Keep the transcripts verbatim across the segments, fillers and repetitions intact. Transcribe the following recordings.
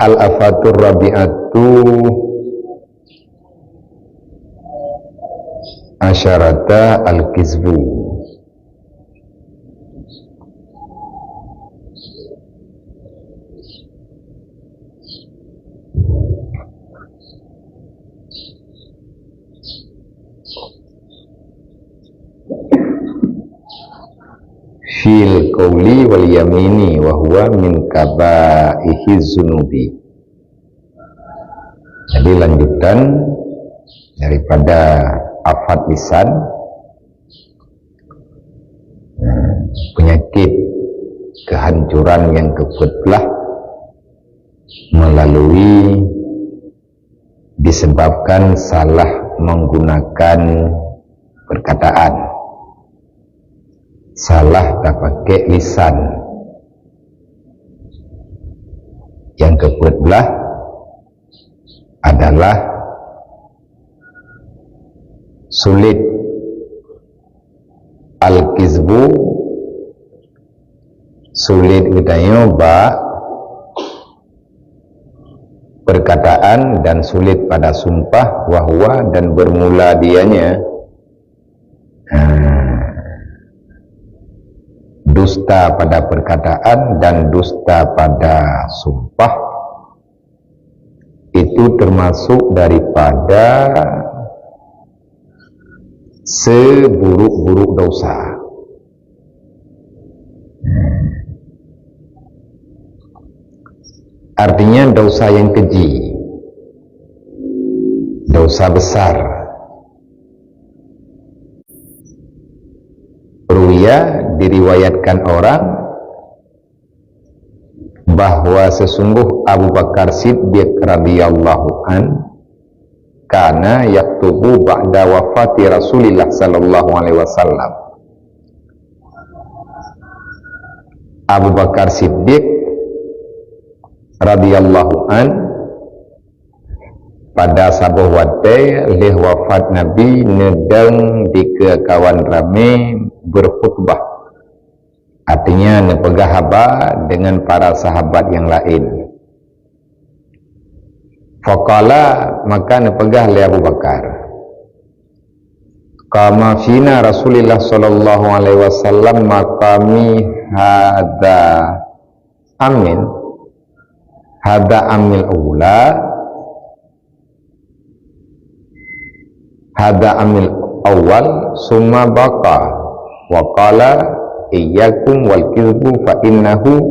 Al-afatur rabi'atu asyarata al-kizbu. Fil qauli wal yamini wa huwa min kabaihi zunubi. Jadi, lanjutan daripada afat lisan, penyakit kehancuran yang keupeuet blah melalui disebabkan salah menggunakan perkataan, salah tapakai lisan. Yang keupeuet blah adalah sulit. Al-kizbu, sulit geutanyoe bak perkataan dan sulit pada sumpah, wahwa, dan bermula dianya, ha, dusta pada perkataan dan dusta pada sumpah, itu termasuk daripada seburuk-buruk dosa. Artinya, dosa yang keji, dosa besar. Ruya, diriwayatkan orang, bahwa sesungguh Abu Bakar Siddiq radhiyallahu an kana yaktubu ba'da wafati Rasulillah sallallahu alaihi wasallam. Abu Bakar Siddiq radhiyallahu an pada saboh watée lheueh wafat Nabi neudong dikeue kawan ramé berkhutbah. Artinya, neupeugah haba dengan para sahabat nyang laén. Faqala, maka neupeugah lé Abu Bakar, "Qama fina Rasulillah sallallahu alaihi wasallam maqami hadza amin, hadza amil ula, hadza amil awal, summa baqa, wa qala, iyyakum wal kizbu fa innahu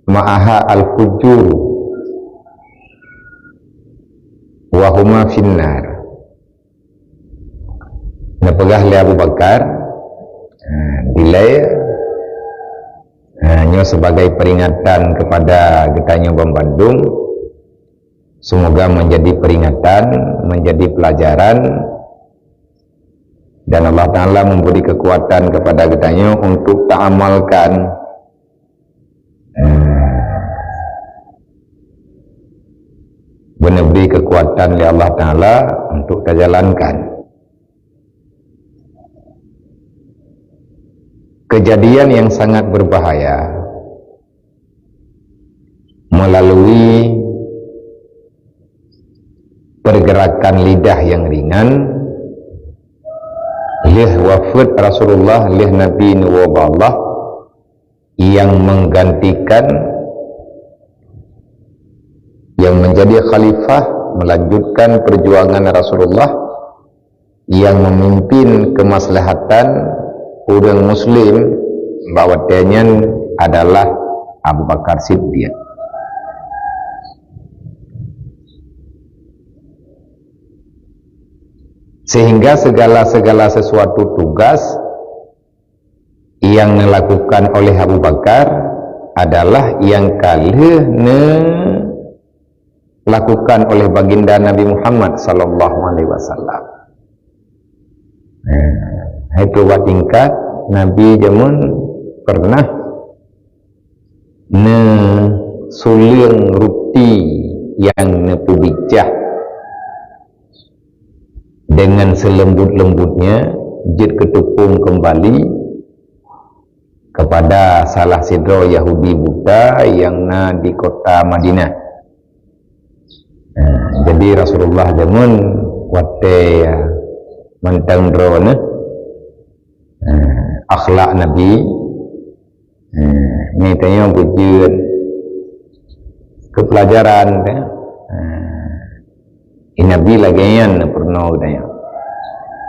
ma'aha al fujur wa huma finnar." Neupeugah lé Abu Bakar, ha, dilée, ha, nyoe sebagai peringatan kepada geutanyoe banmandum, semoga menjadi peringatan, menjadi pelajaran, dan Allah Taala memberi kekuatan kepada geutanyoe untuk taamalkan. Eh, beuneu bri keukuatan lé Allah Taala untuk tajalankan. Kejadian yang sangat berbahaya melalui pergerakan lidah yang ringan, lheueh wafeuet Rasulullah, lheueh Nabi neuwoe bak Allah, yang menggantikan, yang menjadi khalifah, melanjutkan perjuangan Rasulullah, yang memimpin kemaslahatan ureuëng muslim bak watée nyan adalah Abu Bakar Siddiq. Sehingga segala-segala sesuatu tugas yang dilakukan oleh Abu Bakar adalah yang ka lheueh dilakukan oleh baginda Nabi Muhammad sallallahu alaihi wasallam. Nah, hai peubuet tingkat Nabi jameun pernah neusuleueng ruti nyang neupeubicah dengan selembut-lembutnya, jeuet keu teupông keumbali, kepada salah sidroe Yahudi buta nyang na di kota Madinah. Nah, jadi Rasulullah jameun watée, ya, mantong droeneuh, nah, akhlak Nabi, nah, nyoe tanyoe beujeuet keu peulajaran, ya. Nah, Nabi lagée nyan peurunoe geutanyoe.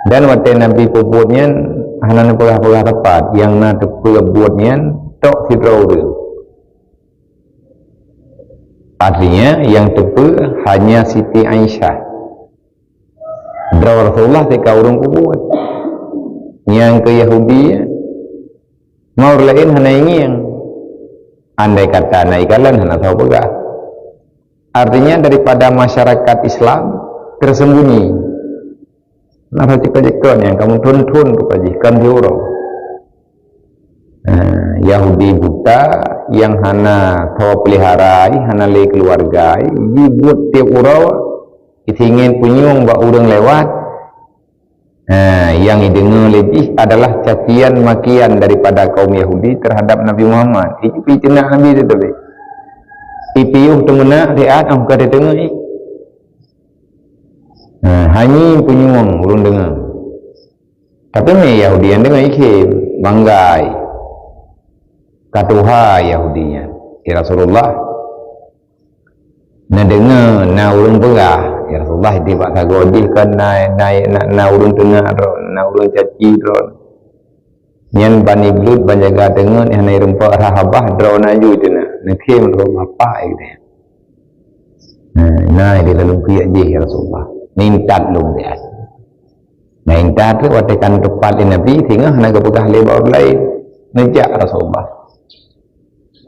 Dan watée Nabi peubuet nyan hana neupeugah-peugah teumpat, nyang na teupeubuet nyan tok sidroe ureuëng. Artinya, nyang teupeu hanya Siti Aisyah. Droe Rasulullah teuka ureuëng peubuet. Nyang keu Yahudi, ma ureuëng laén hana ingieng. Andai kata na ikalon, hana saboh peugah. Artinya, daripada masyarakat Islam tersembunyi. Na cukôp-cukôp nyang kamoe thon-thon rupa jih, kon siuroe. Nah, Yahudi buta nyang hana tho peulihara, hana lé keuluwarga, jibuet tieb uroe, isingén punyueng bak ureuëng lewat. Nah, nyang ideungoe lé jih adalah cacian makian daripada kaum Yahudi terhadap Nabi Muhammad. Itu pi teunak Nabi tu tadi. Ipiôh teumeunak siat, oh, ka deungoe. Nah, hanyé punyueng ureuëng deungoe. Tapi mi Yahudi nyang deungoe ikhém, banggai. Ka tuha Yahudi nyan. Ya Rasulullah, neudeungoe na ureuëng peugah, "Ya Rasulullah, di bak sagoe jih kan na, na, na, na ureuëng teunak droe, na ureuëng caci droe." Nyan Bani Blut ban jaga teungeut, hana jirumpok rhah babah, droe na ju teunak. Neukhém Rasulullah, "Apa?" ai geutanyong. Nah, na di dalam kuyak jih, ya Rasulullah. Mintat lôn siat. Nah, intat tu watée ka neuteupat lé Nabi, singoh hana geupeugah lé bak ureuëng laén. Neujak Rasulullah.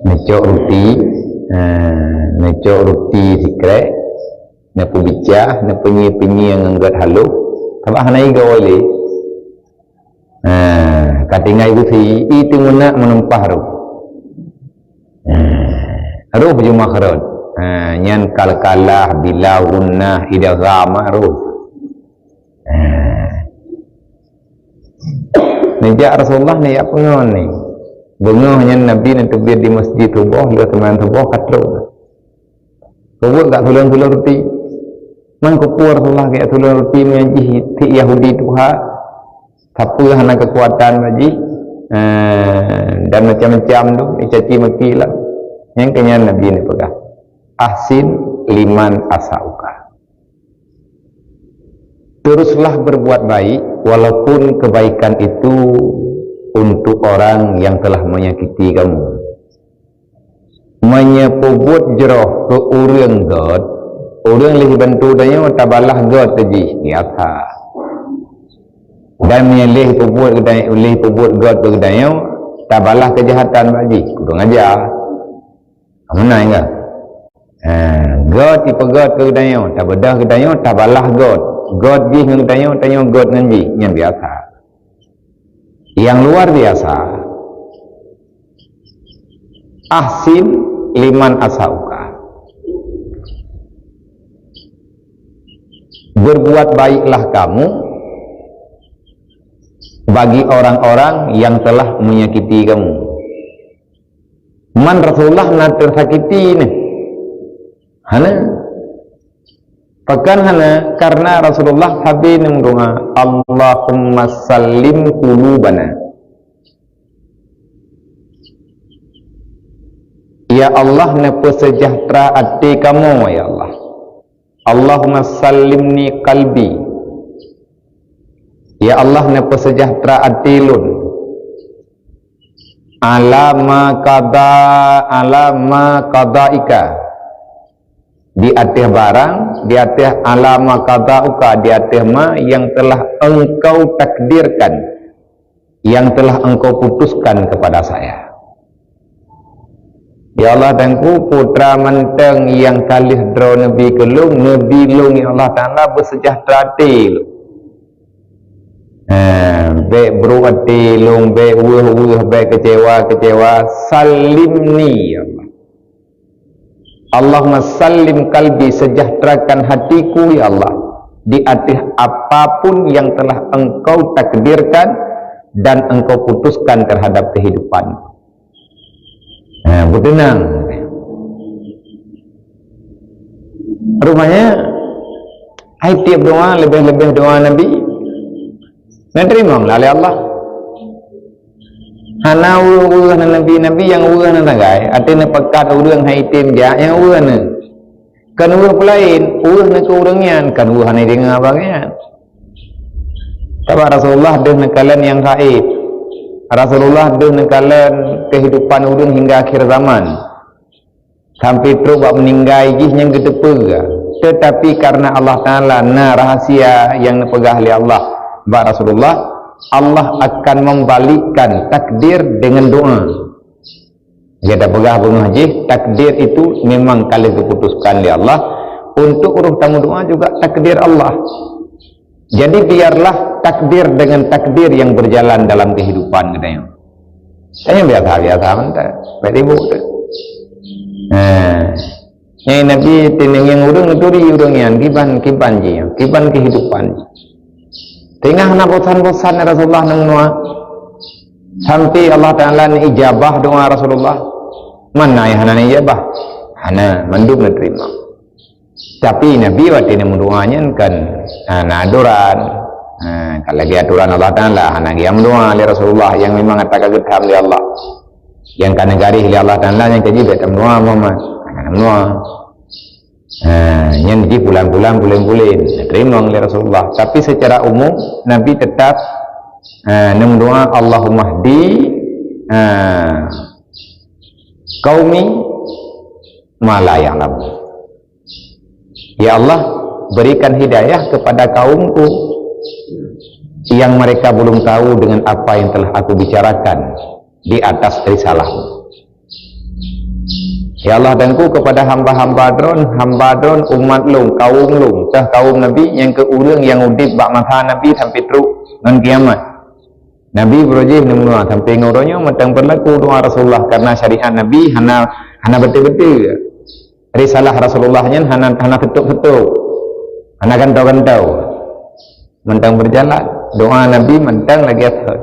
Neucok ruti, eh, neucok ruti sikrek, neupeubicah, neupeunyie-peunyie ngon gét haloh, sabab hana igoe lé. Eh, ka tinggai beusi, i teumeunak meunumpah roh. Eh, roh jumah rot. Eh, nyan kalkalah, bila gunnah, idgham, roh. Eh. Neujak Rasulullah ni, ya peungon ni. Beungoh nyan Nabi neuteubiet di masjid suboh, lheueh seumayang suboh ka trok. Peubuet gak tuleueng-tuleueng ruti. Man keupeue Rasulullah gak tuleueng ruti meunyo jih tieb Yahudi tuha, sapeue hana keukuatan bak jih, eh, dan macam-macam tu, dicaci maki lah. Nyang keu nyan Nabi neupeugah, "Ahsin liman asa'uka." Teruslah berbuat baik, walaupun kebaikan itu untuk orang yang telah menyakiti kamu. Meunyo peubuet jroh keu ureuëng gét, ureuëng lheueh bantu tanyoe tabalah gét keu jih, biasa. Dan meunyo lheueh peubuet geutanyoe, lheueh peubuet gét keu geutanyoe, tabalah keujahatan bak jih, kurang aja. Meunan kan? Ha, gét ipeugét keu geutanyoe, tabeudôh geutanyoe, tabalah gét. Gét jih ngon geutanyoe, tanyoe gét ngon jih, nyan biasa. Yang luar biasa, ahsin liman asa'uka. Berbuat baiklah kamu bagi orang-orang yang telah menyakiti kamu. Man Rasulullah na teusakiti neh? Hana. Pakon hana? Karena Rasulullah sabe neumeudoa, "Allahumma sallim qulubana." Ya Allah, neupeusejahtera até kamoe, ya Allah. "Allahumma sallimni qalbi." Ya Allah, neupeusejahtera até lôn. "Ala ma qada, ala ma qadaika." Di ateueh barang, di ateueh ala ma qadauka, di ateueh ma yang telah Engkau takdirkan, yang telah Engkau putuskan kepada saya. Ya Allah, Teungku, putra mantong nyang ka lheueh droe neubi keu lôn, neubi lôn, ya Allah Taala, beuseujahtra até lôn. Ha, bék brok até lôn, bék weueh-weueh, bék keucewa-keucewa, salimni, ya Allah. Allahumma sallim qalbi, sejahterakan hatiku, ya Allah, di ateueh apapun yang telah Engkau takdirkan dan Engkau putuskan terhadap kehidupan. Beuteunang. Rupanya, hai tiep doa, leubeh-leubeh doa Nabi, neuteurimong lé Allah. Hana weueh-weueh na Nabi, Nabi nyang weueh na sagai, até neupeugah ureuëng hai item jak nyang weueh na. Kan weueh peulaén, weueh na keu ureuëng nyan, kan weueh hana deungoe bak nyan. Sabab Rasulullah deuh neukalon nyang gaib. Rasulullah deuh neukalon kehidupan ureuëng hingga akhir zaman. Sampai trok bak meuninggai jih nyang geuteupeue. Tetapi karena Allah Ta'ala na rahasia nyang neupeugah lé Allah bak Rasulullah, Allah akan membalikkan takdir dengan doa. Gata peugah beungoh jih, takdir itu memang ka lheueh geuputuskan lé Allah untuk roh tameudoa juga takdir Allah. Jadi biarlah takdir dengan takdir yang berjalan dalam kehidupan geutanyoe. Tanyoe biasa-biasa mantong, baik ibu tu. Nah, nyang Nabi tineng ureuëng turi ureuëng nyan kiban kiban jih, kiban kehidupan jih. Teungoh hana bosan-bosan Rasulullah neumeudoa. Sampai Allah Ta'ala ijabah doa Rasulullah. Mana yang hana ijabah? Hana, mandum diterima. Tapi Nabi waktu ini meudoa nyan kan, ha, na aturan. Ha, kalau lagi aturan Allah Ta'ala, hana lagi yang meudoa oleh Rasulullah yang memang akan geutam oleh Allah. Yang kan garis oleh Allah Ta'ala yang kaji biar meudoa Muhammad. Hana meudoa. Ha, nyan jih pulan-pulan, pulen-pulen. Diterima oleh Rasulullah. Tapi secara umum, Nabi tetap, ha, meudoa, "Allahumma hdi, ha, qaumi ma la ya'lamun." Ya Allah, berikan hidayah kepada kaumku yang mereka belum tahu dengan apa yang telah aku bicarakan di atas risalah. Ya Allah, Tuhanku, kepada hamba-hamba Droen, hamba Droen, umat lôn, kaum lôn, teuh kaum Nabi, nyang keu ureuëng nyang udeb bak masa Nabi sampai trok ngon kiamat. Nabi beurujih neumeudoa sampai ngon uroe nyoe mantong berlaku doa Rasulullah karena syariat Nabi hana, hana beutôi-beutôi. Risalah Rasulullah nyan hana, hana seutôk-seutôk, hana gantoe-gantoe. Mantong berjalan, doa Nabi mantong lagi asoe.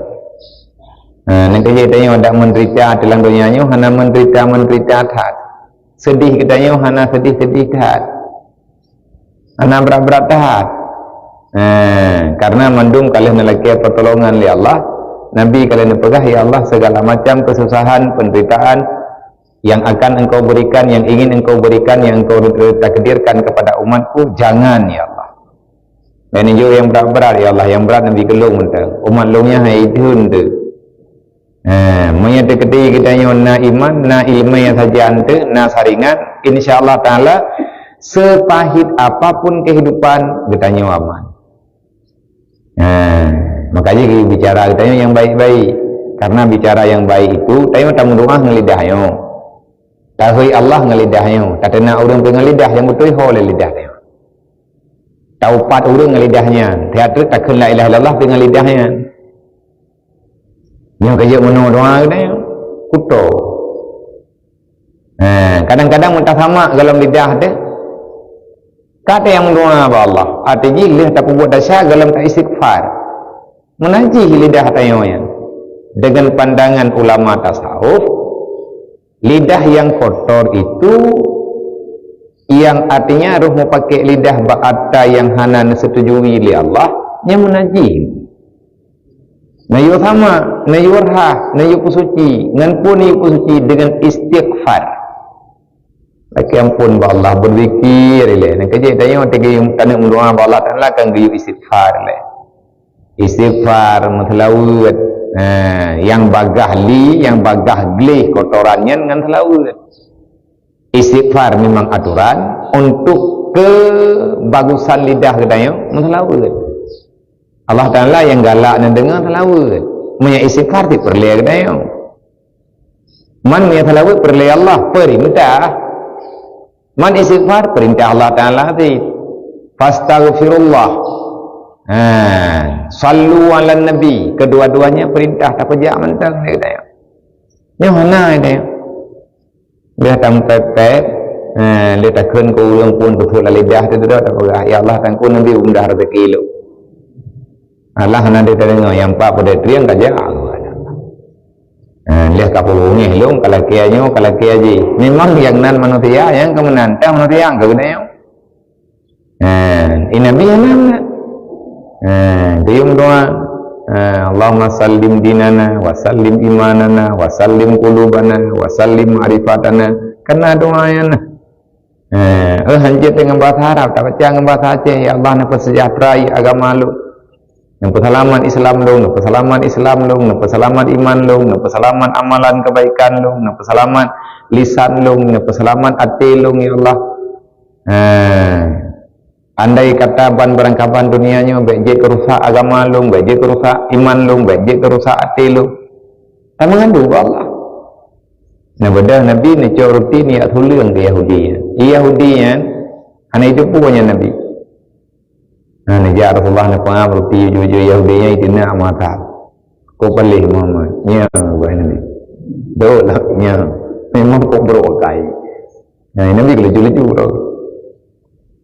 Ha, nyang keu jih tanyoe dak menderita dalam dunia nyoe hana menderita-menderita that. Sedih geutanyoe hana sedih-sedih that. Hana brat-brat that. Ha, karena mandum ka lheueh neulakée pertolongan lé Allah. Nabi ka lheueh neupeugah, "Ya Allah, segala macam kesusahan, penderitaan yang akan Engkau berikan, yang ingin Engkau berikan, yang Engkau takdirkan kepada umatku, jangan, ya Allah." Bék neujok nyang brat-brat, ya Allah, nyang brat Nabi keu lôn mantong. Umat lôn nyan hai itheun teuh. Ha, meunyoe teukeudi geutanyoe na iman, na ileumé nyang sajan teuh, na saringan, insya Allah Ta'ala, sepahit apapun kehidupan, geutanyoe aman. Ha, makanya bicara geutanyoe nyang baik-baik. Karena bicara nyang baik itu, tanyoe tameudoa ngon lidah nyoe. Tahôi Allah ngon lidah nyoe. Tateunak ureuëng pih ngon lidah nyang beutôi ho lé lidah tanyoe. Taupat ureuëng ngon lidah nyan. Tiap treuk takheun la ilaha illallah pih ngon lidah nyan. Nyoe ka jeuet meunoe doa geutanyoe. Kuto. Ha, kadang-kadang meutasamak golom lidah teuh. Ka teuh nyang meudoa bak Allah. Arti jih lheueh tapeubuet desya golom ta istighfar. Meunajih lidah tanyoe nyan. Dengan pandangan ulama tasawuf, lidah yang kotor itu, yang artinya roh meupakék lidah bak atra yang hana neusetujui lé Allah, nyan meunajih. Neuyue samak, neuyue rhah, neuyue peusuci, ngon peue neuyue peusuci? Dengan istighfar. Lakée amphon bak Allah, beuzikir ilée. Nyang keu jih tanyoe teugeuyue taneuk meudoa bak Allah Taala kan geuyue istighfar ilée. Istighfar, meuseulaweuet. Ha, nyang bagaih li, nyang bagaih gleh kotoran nyan ngon seulaweuet. Istighfar memang aturan untuk kebagusan lidah geutanyoe, meuseulaweuet. Allah Taala nyang galak neudeungoe seulaweuet. Meunyoe istighfar cit peureulée geutanyoe. Man meunyoe seulaweuet peureulée Allah, peurintah. Man istighfar, peurintah Allah Taala cit. Fastaghfirullah. Ha, sallu 'alan nabi. Kedua-duanya perintah tapeujak mantong lé geutanyoe. Nyoe hana geutanyoe. Lheueh tameupék-pék, eh, lheueh takheun keu ureuëng phon peutrok lam lidah teuh dudoe tapeugah, "Ya Allah, Teungku Nabi mudah rezeki lôn." Alah hana teudeungoe, nyang pat peudeh trieng ka jak. Ha, lheueh ka peubeungéh lôn, ka lakée nyoe, ka lakée jih. Memang nyang nan manusia, nyang keu meunan, teuh manusia nyang keu geutanyoe. Ha, i Nabi hana meunan. Ha, geuyue meudoa, ha, "Allahumma sallim dinana, wa sallim imanana, wa sallim qulubana, wa sallim ma'rifatana." Kana doa nyan. Eh, eh, hanjeuet deungon bahasa Arab, tabaca ngon bahasa Aceh, "Ya Allah, neupeuseujahteraikan agama lôn. Neupeuseulamat Islam lôn, neupeuseulamat Islam lôn, neupeuseulamat iman lôn, neupeuseulamat amalan keubaikan lôn, neupeuseulamat lisan lôn, neupeuseulamat até lôn, ya Allah." Eh, andai kata ban beurangkaban dunia nyoe, bék jeuet keu rusak agama lôn, bék jeuet keu rusak iman lôn, bék jeuet keu rusak até lôn. Ka meungadu bak Allah. Nah, beudôh Nabi neucok ruti neujak tuleueng keu Yahudi nyan. Yahudi nyan hana jiteupeue nyan Nabi. Nah, neujak Rasulullah neupeugah ruti jujur Yahudi nyan itu nak mata. Kok paleh Muhammad? Nya, wahai Nabi. Dok lah, nya. Memang kok beurok kai. Nah, Nabi keu lucu-lucu bro.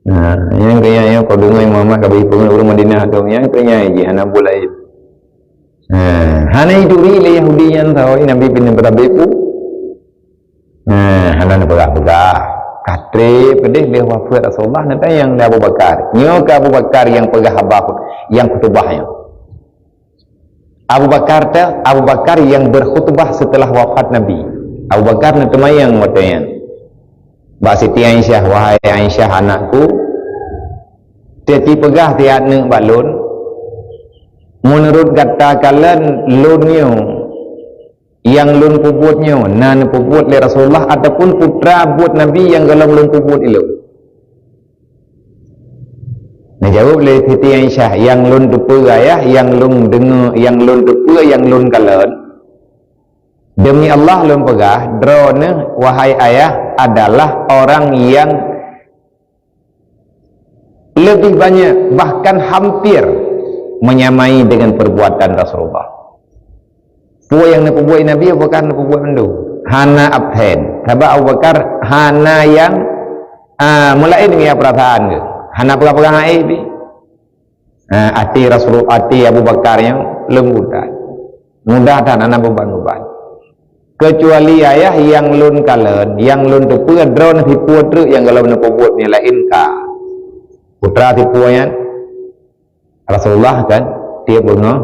Nah, nyang keu nyan, nyang kau deungoe Muhammad ka beuipeue ngon ureueng Madinah tu, nyang keu nyan jih hana buet laén. Nah, hana jituri lé Yahudi nyan sahoe Nabi bin Abi Talib. Nah, hana neupeugah-peugah. Ka trép keudeh lheueh wafeuet Rasulullah, neutanyong lé Abu Bakar. Nyoe keu Abu Bakar nyang peugah haba, nyang khutubah nyoe. Abu Bakar teuh, Abu Bakar nyang berkhutbah setelah wafat Nabi. Abu Bakar neuteumanyong watée nyan bak Siti Aisyah, "Wahai Aisyah anakku, teuti peugah siat neuk bak lôn, meunurot gata kalon lôn nyoe, nyang lôn peubuet nyoe na neupeubuet lé Rasulullah ataupun putra buet Nabi nyang gohlom lôn peubuet ilôn?" Neujaweueb lé Siti Aisyah, "Nyang lôn teupeue ayah, nyang lôn deungoe, nyang lôn teupeue, nyang lôn kalon. Demi Allah lôn peugah, droeneuh, wahai ayah, adalah orang yang lebih banyak, bahkan hampir menyamai dengan perbuatan Rasulullah." Peue nyang neupeubuet Nabi, Abu Bakar neupeubuet mandum. Hana absen. Sabab Abu Bakar hana nyang, ah, meulaén ngon perasaan geuh. Hana peugah-peugah hai pih. Ah, até Rasul, até Abu Bakar nyang leumbut that. Mudah that, hana beuban-beuban. Keucuali ayah nyang lôn kalon, nyang lôn teupeue droeneuh sipue treuk nyang gohlom neupeubuet nyan laén ka. Putra sipue nyan, Rasulullah kan, tiep beungoh,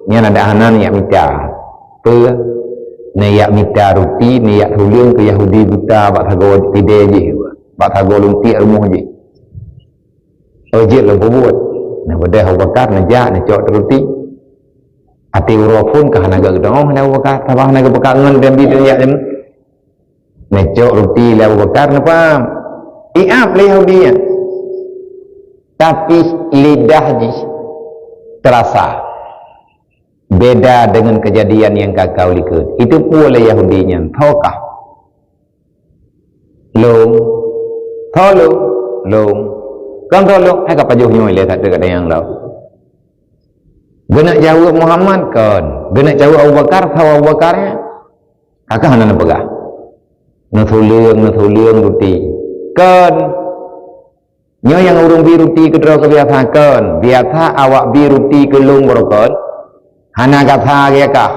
nyan adak hana neujak mita. Peue? Neujak mita ruti, neujak tuleueng keu Yahudi buta bak sagoe keudè jih, bak sagoe lumpik rumoh jih. Oh, jeuet lôn peubuet. Nah, beudôh Abu Bakar neujak, neucok ruti. Até uroe phon ka hana geudeungoe lé Abu Bakar, sabab hana geupeugah ngon Nabi neujak nyan. Neucok ruti lé Abu Bakar, neupam. Iap lé Yahudi nyan. Tapi lidah jih terasa beda dengan kejadian yang ka kau likot. Itu peue lé Yahudi nyan, tho kah? Lôn. Tho lôn. Lôn. Kon tho lôn, hai ka pajoh nyoe lé that deungon nyang lôn. Geuneuk jaweueb Muhammad kon. Geuneuk jaweueb Abu Bakar, tho Abu Bakar nyan. Kakah hana neupeugah. Neutuleueng, neutuleueng ruti. Kon. Nyoe nyang ureueng bi ruti keudroe keu biasa kon. Biasa awak bi ruti keu lôn baroe kon. Hana gata gaya kah.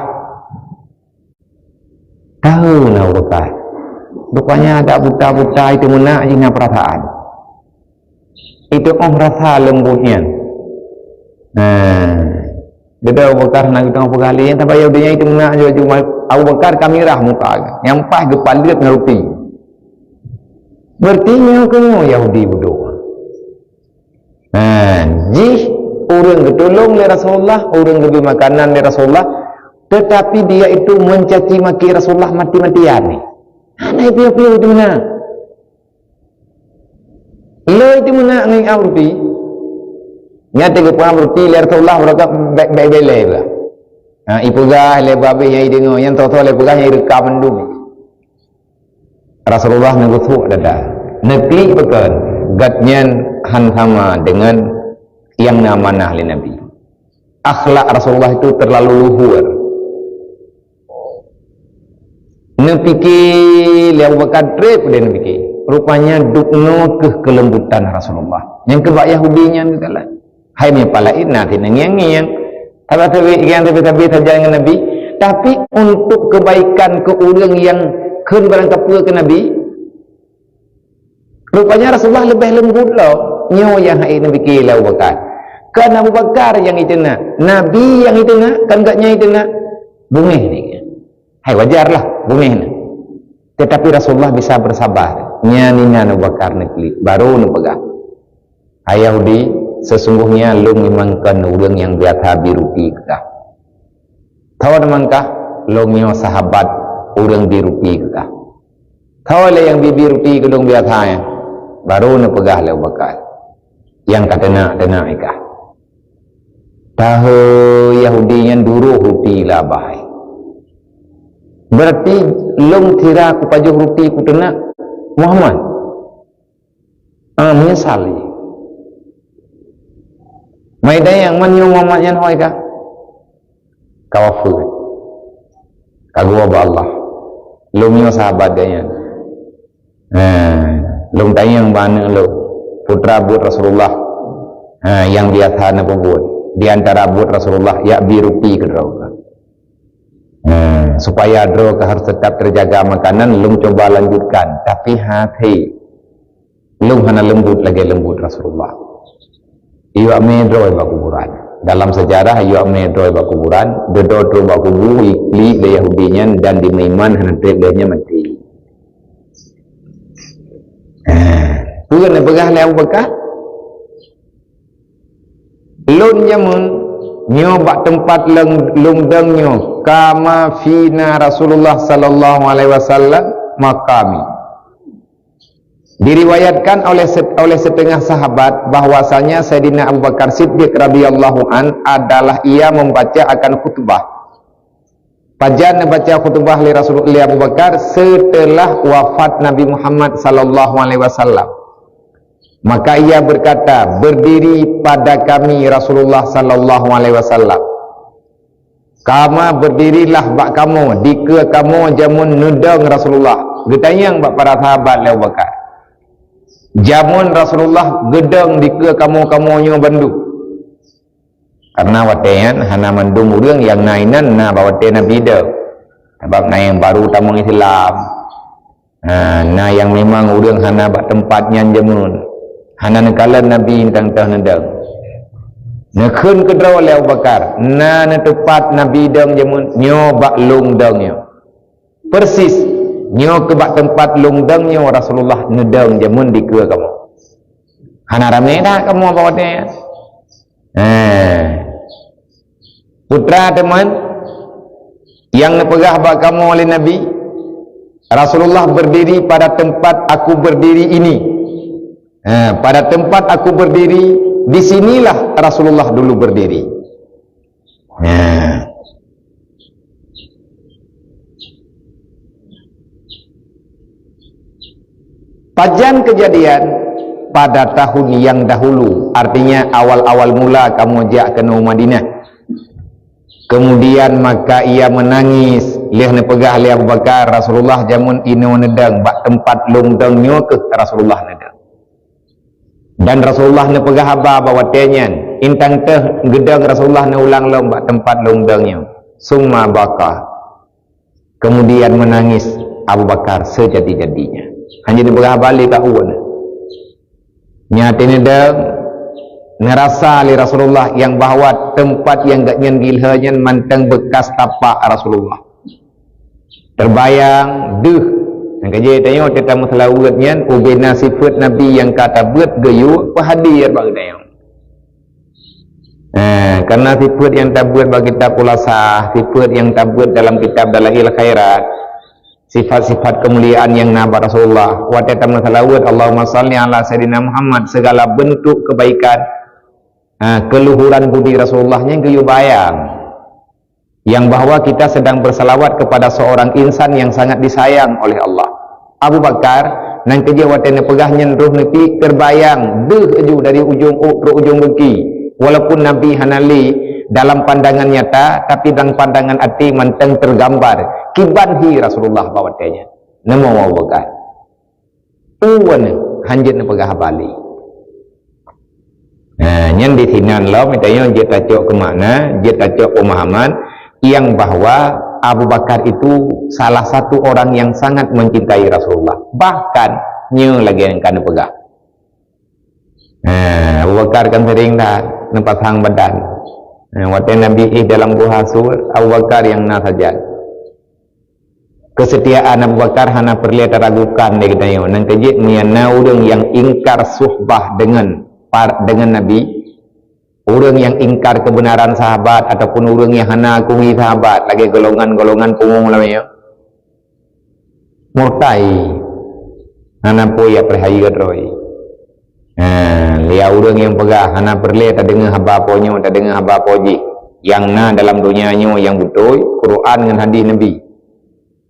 Tahu na Abu Bakar. Rupanya adak buta-buta itu meunak jih na perasaan. Itu oh rasa lembut nyan. Nah, beda Abu Bakar na geutanyoe peugah lé nyan, tapi Yahudi nyan itu meunak jih, cuma Abu Bakar ka mirah muka. Nyang paih geupaleuet ngon ruti. Berarti nyoe keuh nyoe Yahudi budoe. Ha, jih ureueng geutulông lé Rasulullah, ureueng geubri makanan lé Rasulullah, tetapi dia itu mencaci maki Rasulullah mati-matian ni. Hana piôh-piôh itu meunan. Lé itu meunan ngon Abu Bakar. Nyang teungoh Abu Bakar lé Rasulullah, beurangkat bèk-bèk belai bah. Ha, ipeugah lé babeh nyang ideungoe, nyang tho-tho lé peugah nyang ireukam mandum. Rasulullah neugeusuek dada, neuklik pakon, gobnyan han sama deungon nyang na amanah lé Nabi. Akhlak Rasulullah itu terlalu luhur. Neupike lé Abu Bakar trép deh neupike. Rupanya dubnoe keuh keulembutan Rasulullah. Nyang keubak Yahudi nyan geukalon. Hai meunyoe pah laén na cit neungieng-ngieng. Sabe-sabe, nyang sabe-sabe sajan ngon Nabi, Tapi untuk kebaikan ke ureuëng nyang kheun barangkapeue keu Nabi, rupanya Rasulullah leubeh leumbut lom. Nyoe nyang hai Nabi keu Abu Bakar. Kan Abu Bakar nyang iteunak, Nabi nyang iteunak, kan gobnyan iteunak. Bungéh ni. Hai, wajarlah bungéh ni. Tetapi Rasulullah bisa bersabar. Nyan inan Abu Bakar neuklik, baru neupeugah, "Hai Yahudi, sesungguhnya lôn memang kon ureuëng nyang biasa bi ruti keu kah. Tho teuma kah, lôn nyoe sahabat ureuëng bi ruti keu kah. Tho lé nyang bi-bi ruti keu lôn biasa nyan." Baru neupeugah lé Abu Bakar, "Nyang ka teunak-teunak ikah." Tahe Yahudi nyan duroh ruti labah. "Berarti lôn sira kupajoh ruti kuteunak Muhammad? Ah, meunyeusal lé. Mai dayang, man nyoe Muhammad nyan hôi kah?" "Ka wafeuet. Ka geuwoe bak Allah. Lôn nyoe sahabat gobnyan. Ha, lôn tanyong bak aneuk lôn, putra buet Rasulullah. Ha, nyang biasa neupeubuet di antara buet Rasulullah, jak bi ruti keu droe." Ha, supaya droe ka harus tetap terjaga makanan, lôn cuba lanjutkan. Tapi hati lôn hana leumbut lagée leumbut Rasulullah. Iyuak mé droe bak kuburan. Dalam sejarah, iyuak mé droe bak kuburan, dudoe droe bak kubu, iklik lé Yahudi nyan dan dimeuiman hana treb lé nyan maté. Ha, peue neupeugah lé Abu Bakar? Lôn jameun nyoe bak teumpat lôn, lôn dong nyoe, kama fina Rasulullah sallallahu alaihi wasallam maqami. Diriwayatkan oleh se-, oleh setengah sahabat bahwasanya Saidina Abu Bakar Siddiq radhiyallahu an adalah ia membaca akan khutbah. Pajan neubaca khutbah lé Rasul, lé Abu Bakar setelah wafat Nabi Muhammad sallallahu alaihi wasallam. Maka ia berkata, "Berdiri pada kami Rasulullah sallallahu alaihi wasallam." Kama, berdirilah bak kamoe, dikeue kamoe jameun neudong Rasulullah. Geutanyong bak para sahabat lé Abu Bakar, "Jameun Rasulullah geudong dikeue kamoe-kamoe nyoe bandum?" Karena watée nyan hana mandum ureuëng nyang na inan na bak watée Nabi dong. Sabab na nyang baru tamong Islam. Ha, na nyang memang ureuëng hana bak teumpat nyan jameun. Hana neukalon Nabi tang teuh neudong. Neukheun keudroe lé Abu Bakar, "Na neuteupat Nabi dong jameun nyoe bak lôn dong nyoe. Persis nyoe keu bak teumpat lôn dong nyoe Rasulullah neudong jameun dikeue kamoe. Hana ramé that kamoe bak watée nyan." Ha. Putra teman, nyang neupeugah bak kamoe lé Nabi, "Rasulullah berdiri pada tempat aku berdiri ini." Ha, "Pada tempat aku berdiri, di sinilah Rasulullah dulu berdiri." Ha. Pajan kejadian pada tahun yang dahulu, artinya awal-awal mula kamoe jak keunoe Madinah. Kemudian maka ia menangis, lheueh neupeugah lé Abu Bakar, "Rasulullah jameun inoe neudong, bak teumpat lôn dong nyoe keuh Rasulullah neudong." Dan Rasulullah neupeugah haba bak watée nyan, "Intang teuh geudong Rasulullah neuulang lom bak teumpat lôn dong nyoe." Summa baka. Kemudian menangis Abu Bakar sejadi-jadinya. Hana neupeugah haba lé ka uwan. Nyan teuh neudong, neurasa lé Rasulullah nyang bahwa teumpat nyang gobnyan gilhée nyan mantong beukas tapak Rasulullah. Teubayang deuh. Nyang ka jeuet tanyoe teuka meuseulaweuet nyan ubena sifeuet Nabi nyang ka tabeuet geuyue peuhadé bak geutanyoe. Eh, karena sifeuet nyang tabeuet bak kitab Khulasah, sifeuet nyang tabeuet dalam kitab Dalail Khairat, sifat-sifat keumuliaan nyang na bak Rasulullah. Watée tameuseulaweuet, "Allahumma shalli ala Sayyidina Muhammad," segala bentuk kebaikan, eh, keluhuran budi Rasulullah nyan geuyue bayang. Yang bahwa kita sedang bersalawat kepada seorang insan yang sangat disayang oleh Allah. Abu Bakar, nyang keujeuet watée neupeugah nyan roh neuklik teubayang deuh ju dari ujong ôk trok ujong beuki. Walaupun Nabi hana lé dalam pandangan nyata, tapi dalam pandangan até mantong tergambar kiban hi Rasulullah bak watée nyan. Neumo Abu Bakar. Uwan hanjeuet neupeugah haba lé. Nah, nyan di sinan lom, tanyoe jeuet tacok keu makna, jeuet tacok pemahaman yang bahwa Abu Bakar itu salah satu orang yang sangat mencintai Rasulullah. Bahkan, nyoe lagée nyang ka neupeugah. Ha, Abu Bakar kan sering dah neupasang badan. Ha, watée Nabi éh dalam Guha Sur, Abu Bakar nyang na saja. Kesetiaan Abu Bakar hana peureulée taragukan lé geutanyoe. Nyang keujeuet meunyoe na ureuëng nyang ingkar suhbah deungon par-, deungon Nabi, ureuëng nyang ingkar keubeunaran sahabat ataupun ureuëng nyang hana akui sahabat, lagée golongan-golongan pungo lam nyoe, murtai, hana peue jak peureulée hayeue droe. Ha, lé ureuëng nyang peugah hana peureulée tadeungoe haba po nyoe, tadeungoe haba po jih. Nyang na dalam donya nyoe nyang beutôi, Quran ngon hadis Nabi.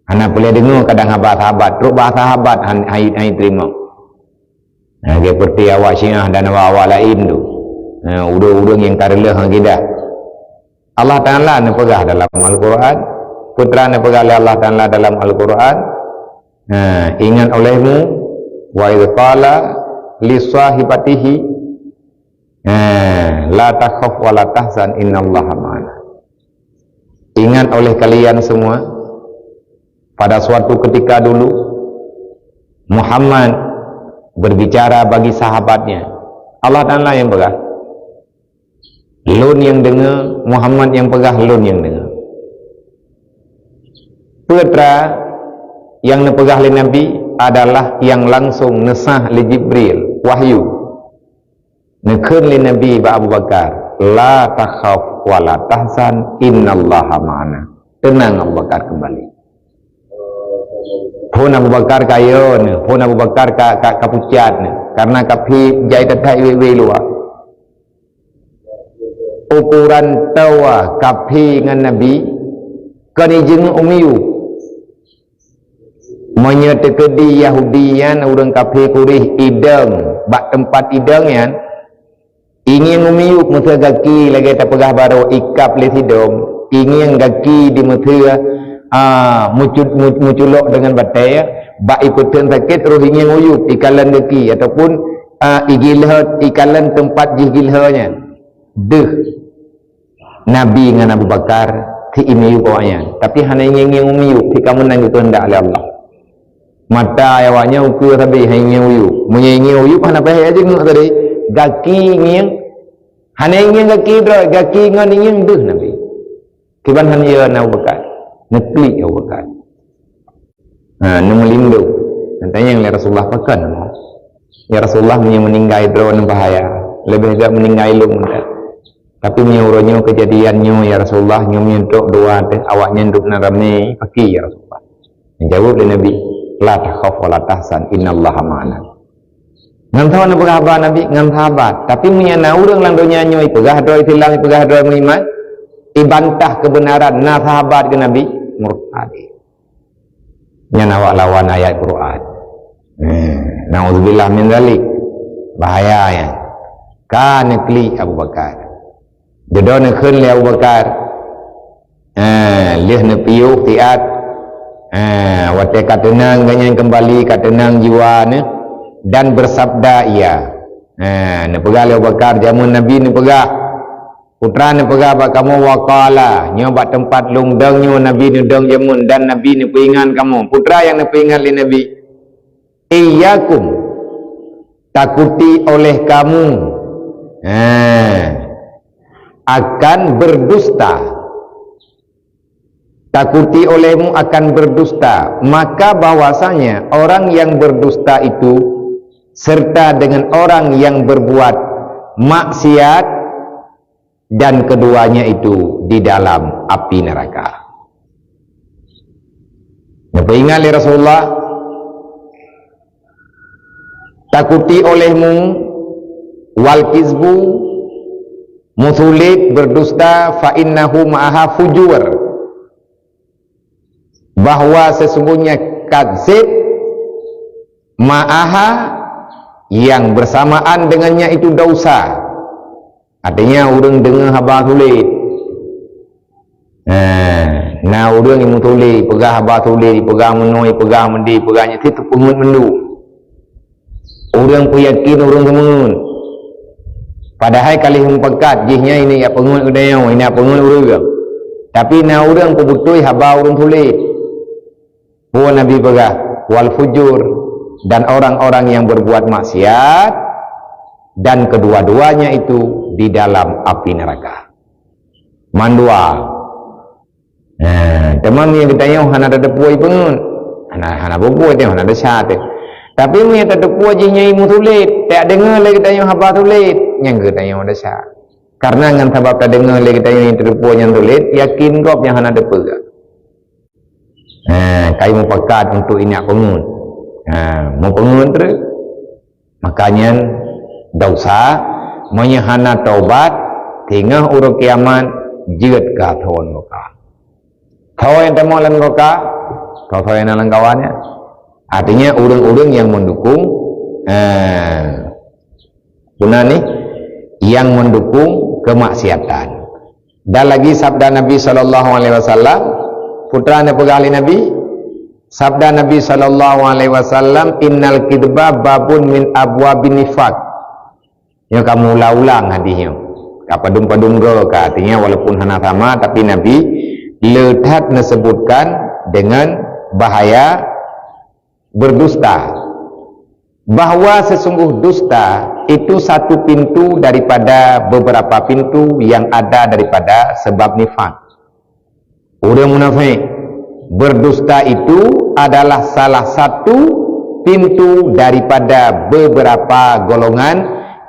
Hana peureulée deungoe kadang haba sahabat, trok bak sahabat han-, hai, hai teurimong. Ha, seperti awak Syiah dan awak-awak laén tu. Ha, ureuëng-ureuëng nyang ka reuloh akidah. Allah Taala neupeugah dalam Al-Quran, Putra neupeugah lé Allah Taala dalam Al-Quran, ha, ingat olehmu, wa idh qala li sahibatihi, ha, la takhaf wa la tahzan innallaha ma'ana. Ingat oleh kalian semua, pada suatu ketika dulu, Muhammad berbicara bagi sahabatnya. Allah Taala nyang peugah. Lôn nyang deungoe, Muhammad nyang peugah, lôn nyang deungoe. Peue teuma nyang neupeugah lé Nabi adalah nyang langsung neusah lé Jibril, wahyu. Neukheun lé Nabi bak Abu Bakar, "La takhaf wa la tahzan, innallaha ma'ana." Teunang Abu Bakar keumbali. Phon Abu Bakar ka yo neuh, phon Abu Bakar ka, ka, ka pucat neuh, karena kafé jai that-that iwé-iwé luwa. Ukuran tawa kafé ngon Nabi, kon ijeungeuk u miyueb. Meunyoe teukeudi Yahudi nyan ureuëng kafé Quraisy idong bak teumpat idong nyan, ingieng u miyueb meuseue gaki lagée tapeugah barô ikab lé sidom, ingieng gaki di meuseue, a, mucut-, mu-, muculok deungon batée, bak ipeuteun sakét roh ingieng u yueb ikalon gaki ataupun, a, igilhot ikalon teumpat jih gilhot nyan. Deuh. Nabi ngon Abu Bakar si imiyueb awaknyan, tapi hana ingieng-ingieng u miyueb, si ka meunan geukeuheundak lé Allah. Mata awaknyan ukeue sabe hana ingieng u yueb. Meunyoe ingieng u yueb hana payah ijeungeuk tadi, gaki ingieng, hana ingieng gaki droe, gaki ngon ingieng deuh Nabi. Kiban hana yo na Abu Bakar, neuklik Abu Bakar. Ha, neumeulindong. Neutanyong lé Rasulullah, "Pakon?" "Ya Rasulullah, meunyoe meuninggai droeneuh bahaya, leubeh gét meuninggai lôn mantong. Tapi meunyoe uroe nyoe keujadian nyoe, ya Rasulullah, nyoe meunyoe trok dua teuh, awaknyan duek na ramé, pakri, ya Rasulullah?" Neujaweueb lé Nabi, "La takhaf wa la tahzan, innallaha ma'ana." Ngon soe neupeugah haba Nabi? Ngon sahabat. Tapi meunyoe na ureuëng lam donya nyoe ipeugah droe Islam, ipeugah droe meuiman, ibantah keubeunaran na sahabat keu Nabi, murtad. Nyan awak lawan ayat Quran. Hmm, naudzubillah min zalik. Bahaya nyan. Ka neuklik Abu Bakar. Dudoe neukheun lé Abu Bakar. Eh, lheueh neupiôh siat. Eh, watée ka teunang gobnyan keumbali, ka teunang jiwa neuh, dan bersabda ia. Eh, neupeugah lé Abu Bakar, jameun Nabi neupeugah, Putra neupeugah bak kamoe, "Wa qala," nyoe bak teumpat lôn dong nyoe Nabi neudong jameun dan Nabi neupeuingat kamoe. Peue teuma nyang neupeuingat lé Nabi, "Iyyakum," takuti oleh kamu, ha, akan berdusta. Takuti olehmu akan berdusta. Maka bahwasanya orang yang berdusta itu serta dengan orang yang berbuat maksiat, dan keduanya itu di dalam api neraka. Neupeuingat lé Rasulullah, takuti olehmu, wal kizbu, meusulet, berdusta, fa innahu ma'aha fujur. Bahwa sesungguhnya kadzib ma'aha, yang bersamaan dengannya itu dosa. Artinya, ureuëng deungoe haba sulet. Nah, na ureuëng nyang meusulet, peugah haba sulet, peugah meunoe, peugah meudeh, peugah nyan, teupeuingat mandum. Ureuëng peuyakin ureuëng seumeungeut. Padahai ka lheueh meupakat, jih nyan ini jak peungeut geutanyoe, ini jak peungeut ureuëng. Tapi na ureuëng peubeutôi haba ureuëng sulet. Peue Nabi peugah, "Wal fujur," dan orang-orang yang berbuat maksiat, dan kedua-duanya itu di dalam api neraka. Mandua. Nah, teuma meunyoe geutanyoe hana tateupeue peungeut, hana, hana peue-peue teuh, hana desya teuh. Tapi meunyoe tateupeue jih nyan meusulet, tadeungoe lé geutanyoe haba sulet, nyan geutanyoe desya. Karena ngon sabab tadeungoe lé geutanyoe nyang tateupeue nyan sulet, yakin gob nyang hana teupeugah. Ha, kai mupakat untuk ingat peungeut. Ha, mupeungeut terus. Maka nyan dosa, meunyoe hana taubat, singoh uroe kiamat jeuet keu asoe nuraka. Soe nyang tamong lam nuraka? Soe-soe nyang na lam kawan nyan. Artinya ureuëng-ureuëng yang mendukung, eh, guna ni, yang mendukung kemaksiatan. Dan lagi sabda Nabi sallallahu alaihi wasallam, putra na peugah lé Nabi, sabda Nabi sallallahu alaihi wasallam, "Innal kidba babun min abwabin nifaq." Nyoe kamu ulang-ulang hadis nyoe. Ka padum-padum go ka, artinya walaupun hana sama, tapi Nabi le that neusebutkan dengan bahaya berdusta. Bahwa sesungguh dusta itu satu pintu daripada beberapa pintu yang ada daripada sebab nifak. Ureuëng munafék, berdusta itu adalah salah satu pintu daripada beberapa golongan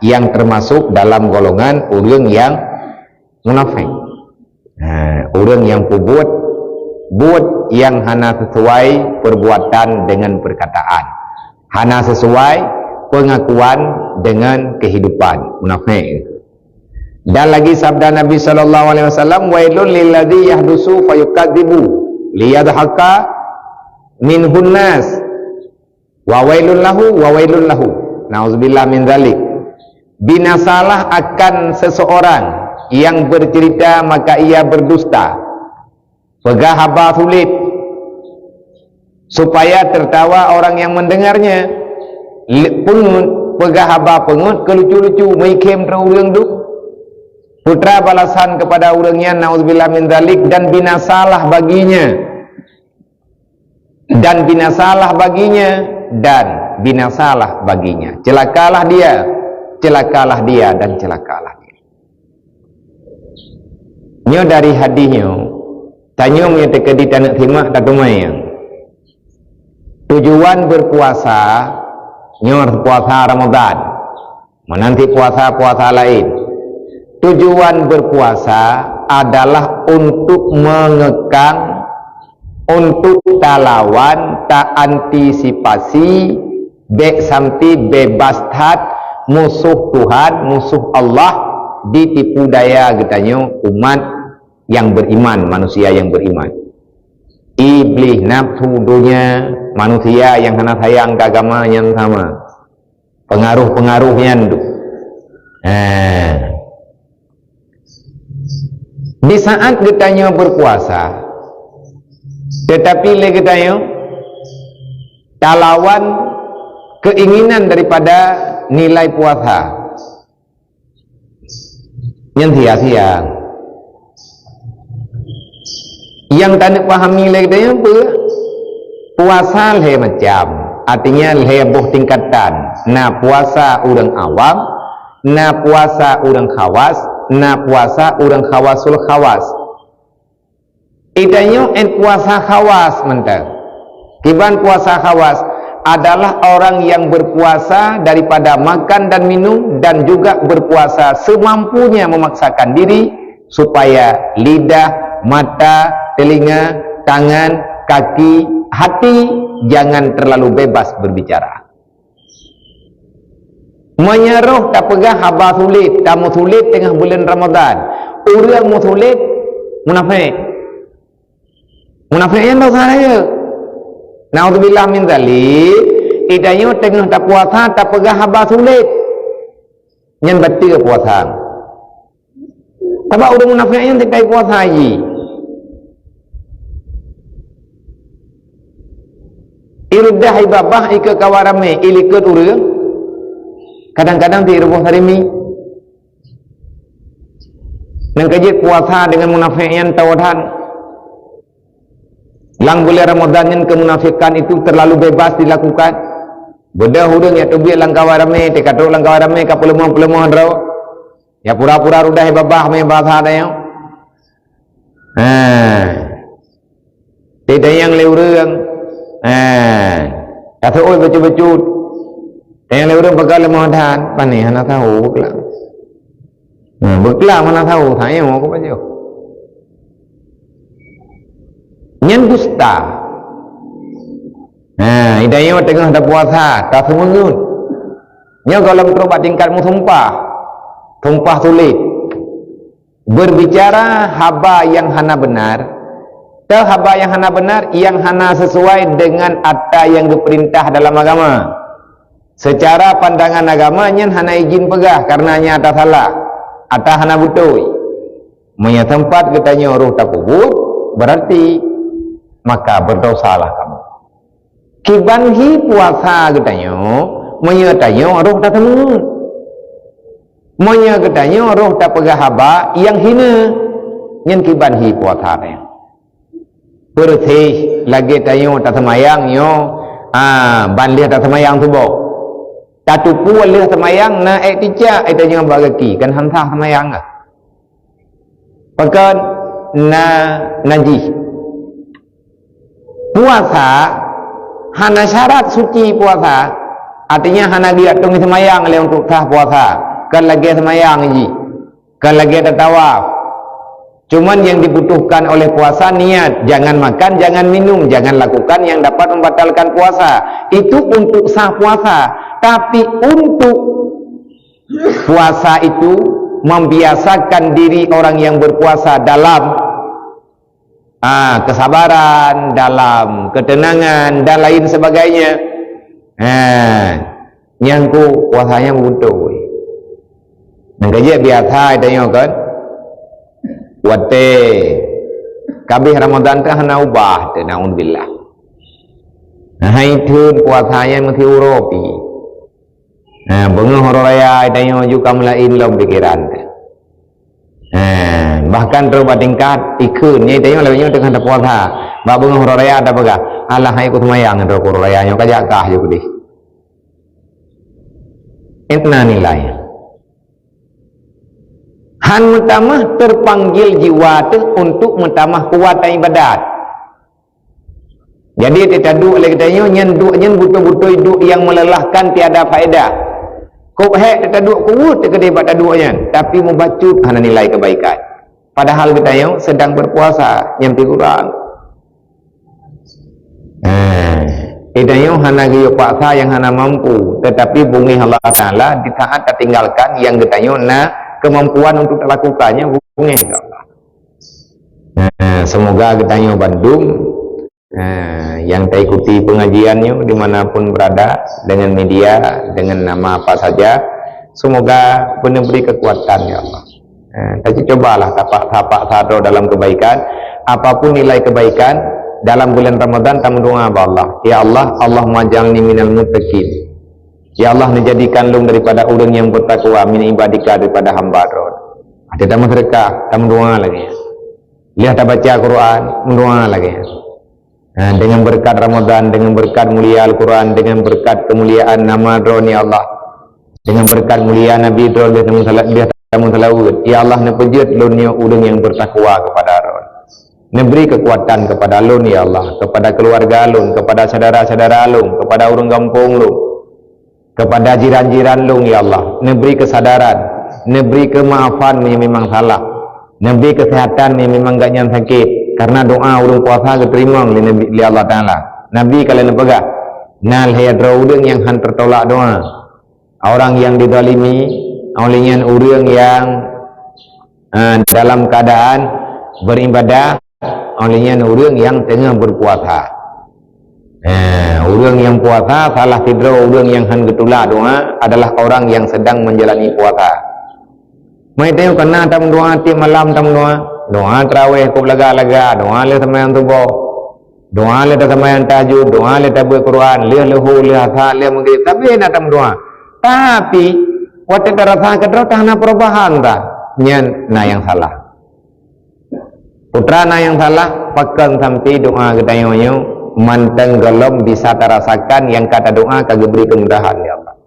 yang termasuk dalam golongan ureuëng yang munafék. Ha, ureuëng nyang peubuet buet nyang hana sesuai perbuatan dengan perkataan, hana sesuai pengakuan dengan kehidupan, munafék. Dan lagi sabda Nabi sallallahu alaihi wasallam, "Wailul lilladzi yahdusu fayukadzibu liyadhaka minhun nas." Wa wailun lahu, wa wailun lahu. Nauzubillah min dzalik. Binasalah akan seseorang yang bercerita maka ia berdusta. Peugah haba sulet supaya tertawa orang yang mendengarnya. Le-, peungeut, peugah haba peungeut keu lucu-lucu, meuikhém droe ureuëng duek. Putra balasan kepada ureuëng nyan, nauzubillah min dzalik, dan binasalah baginya. Dan binasalah baginya, dan binasalah baginya. Celakalah dia, celakalah dia, dan celakalah dia. Nyoe dari hadis nyoe, tanyoe meunyoe teukeudi taneuk simak, tateumé nyang tujuan berpuasa, nyoe puasa Ramadan. Meunan cit puasa-puasa laén. Tujuan berpuasa adalah untuk mengekang, untuk talawan, taantisipasi, bék sampai bebas that musuh Tuhan, musuh Allah ditipu daya geutanyoe umat yang beriman, manusia yang beriman. Iblih, nafsu, dunia, manusia yang hana sayang ke agama nyan sama. Pengaruh-pengaruh nyan tu. Ha. Di saat geutanyoe berpuasa, tetapi lé geutanyoe talawan keinginan daripada nilai puasa. Nyan sia-sia. Nyang taneuk pahami lé geutanyoe peue? Puasa lhée macam, artinya lhée boh tingkatan. Na puasa ureuëng awam, na puasa ureuëng khawas, na puasa ureuëng khawasul khawas. Geutanyoe 'et puasa khawas mantong. Kiban puasa khawas adalah orang yang berpuasa daripada makan dan minum dan juga berpuasa semampunya memaksakan diri supaya lidah, mata, telinga, tangan, kaki, hati jangan terlalu bebas berbicara. Meunyoe roh tapeugah haba sulet, tameusulet teungoh buleuen Ramadhan, ureuëng meusulet munafék. Munafék nyan dosa rayeuk. Naudzubillah min dzalik, geutanyoe teungoh tapuasa tapeugah haba sulet. Nyan bateue puasa. Sabab ureuëng munafék nyan tinggai puasa jih. Ireudah ibabah ikeue kawan ramé, ilikot ureuëng. Kadang-kadang ti ruboh sarimi. Nyang keujeuet puasa deungon munafék nyan tawöh that. Lam buleuen Ramadhan nyan keumunafikan itu terlalu bebas dilakukan. Beudôh ureuëng nyang teubiet lam kawai ramé, teuka trok lam kawai ramé ka peuleumah-peuleumah droe. Ya pura-pura rudah babah mé basa tanyoe. Ha. Tanyong lé ureuëng. Ha. Ka seuôt bacut-bacut. Tanyong lé ureuëng peugah leumoh that, pane hana tahu beuklam. Ha, beuklam hana tahu, tanyong aku bacut. Nyan dusta. Ha, itanyoe teungoh tapuasa, taseumeungeut. Nyoe gohlom trok bak tingkat meusumpah. Sumpah sulet. Berbicara haba yang hana benar, atau haba yang hana benar, yang hana sesuai dengan ata yang geupeurintah dalam agama. Secara pandangan agama, nyan hana izin peugah, karena nyan ata salah, ata hana beutôi. Meunyoe teumpat geutanyoe roh tapeubuet, berarti maka berdosalah kamu. Kiban hi puasa geutanyoe, meunyoe tanyoe roh tateumeuet. Meunyoe geutanyoe roh tapeugah haba nyang hina, nyan kiban hi puasa tanyoe. Peureuséh lagée tanyoe taseumayang nyoe, ah, ban lheueh taseumayang suboh. Tatupue lheueh seumayang na ék ticak, ék tanyoe bak gaki, kan han sah seumayang ka. Pakon na najih. Puasa hana syarat suci puasa. Artinya hana geuyue tong seumayang lé untuk sah puasa. Kan lagée seumayang jih. Kan lagée tatawaf. Cuman yang dibutuhkan oleh puasa niat, jangan makan, jangan minum, jangan lakukan yang dapat membatalkan puasa. Itu untuk sah puasa. Tapi untuk puasa itu membiasakan diri orang yang berpuasa dalam, ah, kesabaran, dalam ketenangan dan lain sebagainya. Ha, nyang ku puasanya beutôi. Nyang keujeuet biasa tanyoe kan. Watée kabeh Ramadan teuh hana ubah teuh, naudzubillah. Nah, hai thon puasanya meusti uroe pi. Ha, beungoh uroe raya tanyoe ju ka meulaén lom pikeran teuh. Ha, bahkan trok bak tingkat ikheun, nyan tanyoe lagée nyoe teungoh tapuasa. Bak beungoh uroe raya tapeugah, "Alah, hai ku seumayang trok uroe raya nyoe ka jak kah ju keudeh." Itna nilai. Han meutamah terpanggil jiwa teuh untuk meutamah kuat ibadat. Jadi, teuka duek lé geutanyoe nyan, duek nyan beutôi-beutôi duek nyang meulelahkan, tiada faedah. Kok hék teuka duek kuweuet teukeudeh bak taduek nyan, tapi mubacut hana nilai keubaikan. Padahal geutanyoe sedang berpuasa, nyang pi kurang. Nah, geutanyoe hana geuyue paksa nyang hana mampu, tetapi beungéh Allah Taala di saat tatinggalkan nyang geutanyoe na keumampuan untuk talakukan, nyan beungéh Allah. Nah, semoga geutanyoe bandum eh, yang taikuti pengajian nyoe di mana pun berada, dengan media, dengan nama apa saja, semoga peneubri kekuatan, ya Allah. Eh, tacubalah tapak-tapak sadroe dalam kebaikan, apapun nilai kebaikan, dalam bulan Ramadan tameudoa bak Allah, "Ya Allah, Allahumma ij'alni minal muttaqin." Ya Allah, neujadikan lôn daripada ureuëng nyang bertakwa, min ibadika, daripada hamba Droe. Ada tamaseudeukah, tameudoa lagée. Lheueh tabaca Quran, meudoa lagée. Ha, dengan berkat Ramadan, dengan berkat mulia Al-Quran, dengan berkat kemuliaan nama Droe, ya Allah, dengan berkat mulia Nabi Droe, lheueh tameusalat, lheueh tameusalaweuet, ya Allah, neupeujeuet lôn nyoe ureuëng nyang bertakwa kepada Droe. Neubri kekuatan kepada lôn, ya Allah, kepada keluarga lôn, kepada syedara-syedara lôn, kepada ureuëng gampông lôn, kepada jiran-jiran lôn, ya Allah. Neubri keusadaran, neubri keumaafan meunyoe memang salah, neubri keuseuhatan meunyoe memang gobnyan sakét. Karena doa ureuëng puasa geuteurimong lé Nabi, lé Allah Taala. Nabi ka lheueh neupeugah, "Na lhée droe ureuëng nyang han teutolak doa. Orang yang dizalimi, óh lheueh nyan ureuëng nyang, eh, dalam keadaan beribadah, óh lheueh nyan ureuëng nyang teungoh berpuasa." Eh, ureuëng nyang puasa, salah sidroe ureuëng nyang han geutulak doa adalah orang yang sedang menjalani puasa. Meuitanyoe kana tameudoa tiep malam tameudoa. Doa tarawih kôb laga-laga, doa lheueh seumayang suboh. Doa lheueh taseumayang tahajud, doa lheueh tabeuet Quran, lheueh luhô, lheueh asa, lheueh maghrib. Tapi na tameudoa. Tapi, watée tarasa keudroe hana perubahan ta. Nyan na nyang salah. Putra na nyang salah, pakon sampai doa geutanyoe nyoe mantong gohlom bisa tarasakan nyang ka tadoa ka geubri keumudahan lé Allah.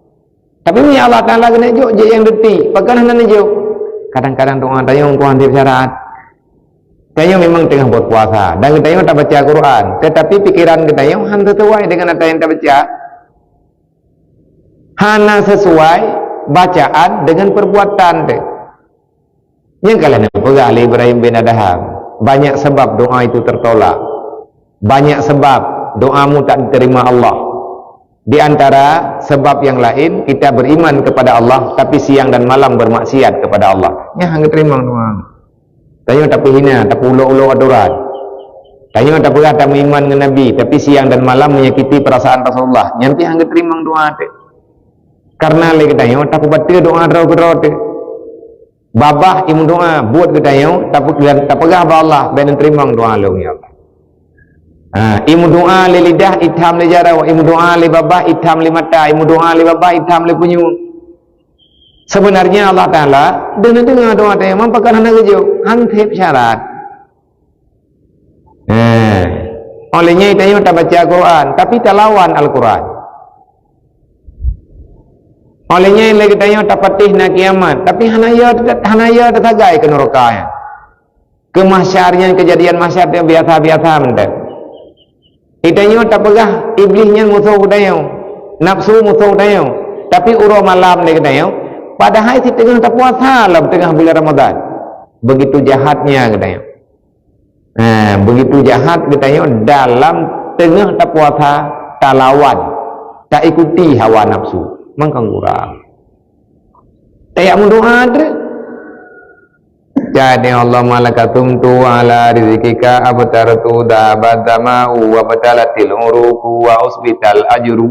Tapi meunyoe Allah Taala keuneuk jok jeuet nyang detik, pakon hana neujok? Kadang-kadang doa tanyoe kon hana syarat. Tanyoe memang teungoh buet puasa dan geutanyoe tabaca Quran, tetapi pikiran geutanyoe hana sesuai dengan apa yang tabaca. Hana sesuai bacaan dengan perbuatan teuh. Nyang ka lheueh neupeugah lé Ibrahim bin Adham, banyak sebab doa itu tertolak. Banyak sebab doamu tak diterima Allah. Di antara sebab yang lain, kita beriman kepada Allah, tapi siang dan malam bermaksiat kepada Allah. Nyan hana diterima doa. Tanyoe tapeuhina, tapeuulok-ulok atoran. Tanyoe tapeugah tameuiman ngon Nabi, tapi siang dan malam menyakiti perasaan Rasulullah. Nyan pih hana diterima doa teuh. Karena lé geutanyoe tapeubateue doa droe keudroe teuh. Babah imeudoa buet geutanyoe, tape-, tapeugah bak Allah, "Bèk neuteurimong doa lôn, ya Allah." Ha, imeudoa lé lidah, itham lé jaroe, imeudoa lé babah, itham lé mata, imeudoa lé babah, itham lé punyueng. Sebenarnya Allah Taala deuh neudeungoe doa tanyoe, meupakat hana geujok, han sép syarat. Eh, oleh nyan tanyoe tabaca Quran, tapi talawan Al-Quran. Oleh nyan lé geutanyoe tapatéh na kiamat, tapi hana ya, hana ya tasagai keu nuraka nyan. Keu mahsyar nyan, keujadian mahsyar nyan biasa-biasa mantong. Geutanyoe tapeugah Iblih nyan musoh geutanyoe, nafsu musoh geutanyoe, tapi uroe malam lé geutanyoe, padahai siteungoh tapuasa lom teungoh bulan Ramadan. Begitu jahatnya geutanyoe. Ha, begitu jahat geutanyoe dalam teungoh tapuasa talawan, taikuti hawa nafsu. Mangkang gura. Tajak meudoa treuk. Jadi, "Allahumma laka sumtu wa ala rizqika aftartu, dhahaba zama'u wa batalatil uruqu wa usbital ajru."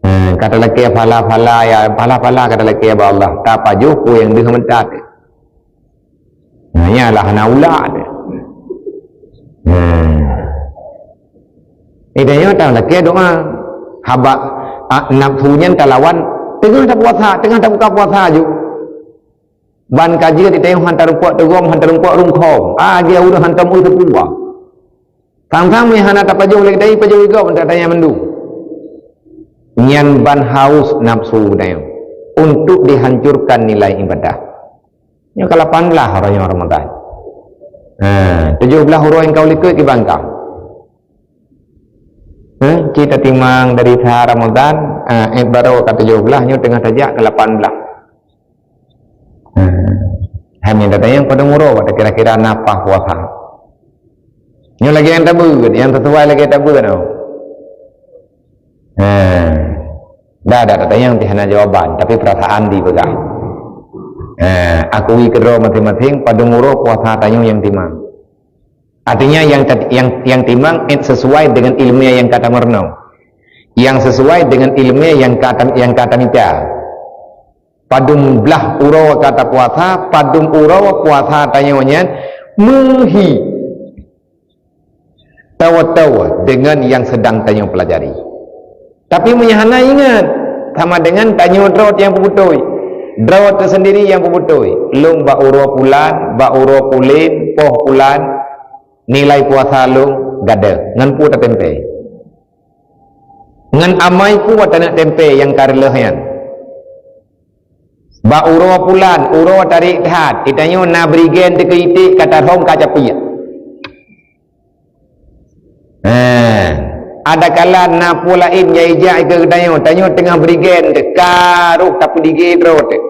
Ha, ka talakée phala-phala ya, phala-phala ka talakée bak Allah. Tapajoh peue nyang deuh meutat. Nah, nyan lah hana ulak teuh. Hmm. Ida nyoe talakée doa. Haba, a, nafsu nyan talawan teungoh tapuasa, teungoh tabuka puasa aju. Ban ka jeuet geutanyoe han tarumpok teugom, han tarumpok rungkhom. Ah, dia ureuëng hantom ureuëng teupeue. Sang-sang meuhana tapajoh lé geutanyoe, pajoh lé gob, untuk tanya mandum. Nyan ban haus nafsu geutanyoe untuk dihancurkan nilai ibadah. Nyoe ka lapan blah uroe nyoe Ramadan. Ha, tujoh blah uroe nyang ka u likot kiban ka. Ha, ci tatimang dari sa Ramadan, ha, eh, baru ka tujoh blah, nyoe teungoh tajak ke lapan blah. Ha. Hai meutatanyong padum uroe, kira-kira na paih puasa. Nyoe lagée nyang tabeuet, nyang sesuai lagée tabeuet, oh. Ha. Dah, dah tatanyong pih hana jawaban, tapi perasaan dipeugah. Ha, akui keudroe maséng-maséng, padum uroe puasa tanyoe nyang timang. Artinya yang tat-, yang, yang timang, eh, sesuai dengan ilmiah yang ka tameurunoe. Yang sesuai dengan ilmiah yang ka tam-, yang ka tamita. Padum blah uroe ka tapuasa, padum uroe puasa tanyoe nyan meuhi tawa-tawa dengan yang sedang tanyoe pelajari. Tapi meunyoe hana ingat, sama dengan tanyoe droe nyang peubeutôi. Droe teusendiri nyang peubeutôi. Lôn bak uroe pulan, bak uroe pulen, poh pulan, nilai puasa lôn gadôh, ngon peue tatempé. Ngon amai peue taneuk tempé nyang ka reuloh nyan. Bak uroe pulan, uroe tarék that, geutanyoe na bri gen teukeue iték ka tarhom ka capiek. Heh, adakala na peue laén nyang ijak keu geutanyoe, tanyoe teungoh bri gen teuh ka rôh tapeudige droe teuh.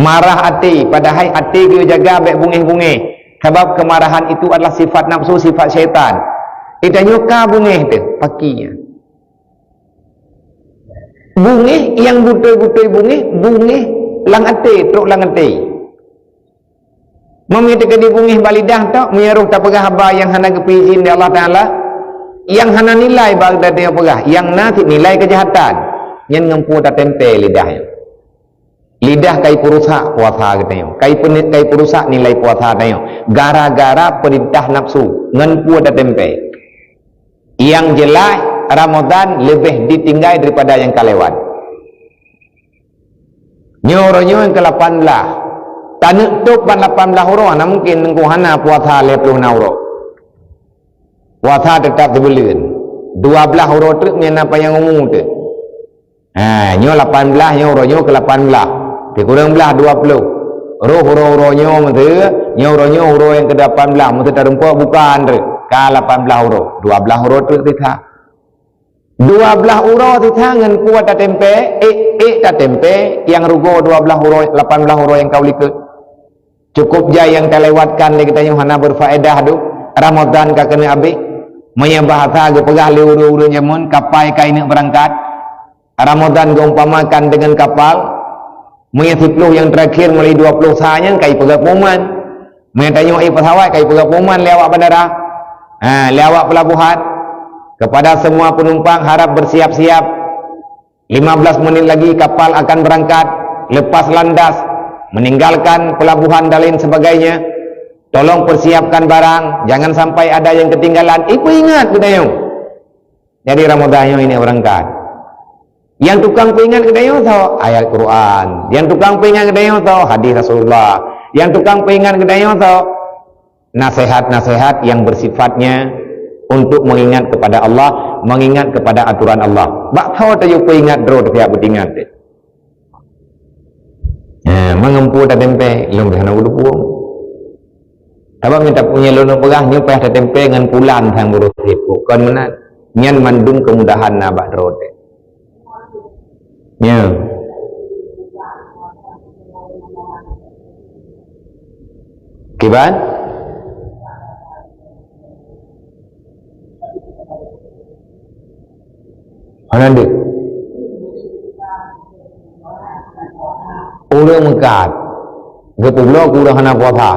Marah até, padahai até geujaga bék bungéh-bungéh. Sabab keumarahan itu adalah sifat nafsu, sifat syaitan. Geutanyoe ka bungéh teuh, pakri nyan. Bungéh nyang beutôi-beutôi bungéh, bungéh lam até, trok lam até. Meunyoe teukeudi bungéh bak lidah tok, meunyoe roh tapeugah haba nyang hana geupeuizin lé Allah Taala, nyang hana nilai bak lidah nyang peugah, nyang na cit nilai keujahatan, nyan ngon peue tatempé lidah nyan. Lidah ka ipeurusak puasa geutanyoe, ka ipeune-, ka ipeurusak nilai puasa tanyoe, gara-gara peurintah nafsu, ngon peue tatempé. Nyang jeulaih, Ramadan leubeh ditinggai daripada nyang ka lewat. Nyoe uroe nyoe nyang keulapan blah. Taneuk tôb ban lapan blaih uroe, na mungkin Teungku hana puasa lhèe ploh na uroe. Puasa teutap sibuleuen. Dua blaih uroe treuk nyan na panyang umu teuh. Ha, nyoe lapan blaih, nyoe uroe nyoe keu lapan blaih. Sikureueng blaih dua ploh. Roh uroe-uroe nyoe meuseu, nyoe uroe nyoe uroe nyang keu lapan blaih, meuseu tarumpok bukan treuk. Ka lapan blaih uroe, dua blaih uroe treuk sisa. Dua blaih uroe sisa ngon peue tatempé, ék-ék tatempé, nyang rugoe dua blaih uroe, lapan blaih uroe nyang ka u likot. Cukup jai nyang talewatkan lé geutanyoe hana berfaedah tu. Ramadhan ka keuneuk abéh. Meunyoe bahasa geupeugah lé ureueng-ureueng jameun, kapai ka ineuk beurangkat. Ramadhan geuumpamakan deungon kapal. Meunyoe siplôh nyang terakhir mulai dua ploh sa nyan ka ipeugah pengumuman. Meunyoe tanyoe ék pesawat ka ipeugah pengumuman lé awak bandara. Ha, lé awak pelabuhan. Kepada semua penumpang harap bersiap-siap. Lima belas menit lagi kapal akan berangkat, lepas landas, meninggalkan pelabuhan dan lain sebagainya. Tolong persiapkan barang, jangan sampai ada yang ketinggalan. Ipeuingat geutanyoe. Jadi Ramadhan nyoe ineuk beurangkat. Nyang tukang peuingat geutanyoe soe? Ayat Quran. Nyang tukang peuingat geutanyoe soe? Hadis Rasulullah. Nyang tukang peuingat geutanyoe soe? Nasihat-nasihat yang bersifatnya untuk mengingat kepada Allah, mengingat kepada aturan Allah. Bak soe tayue peuingat droe teuh pihak beutingat teuh. Ha, mangat peue tatempé, lôn pih hana kuteupeu. Sabab nyang tapeugah lôn peugah nyoe payah tatempé ngon pulan sang buroh sipuk. Kon meunan, nyan mandum keumudahan na bak droe teuh. Ya. Kiban? Hana deuh. Ureueng meukat. Geupeubloe keu ureueng hana puasa.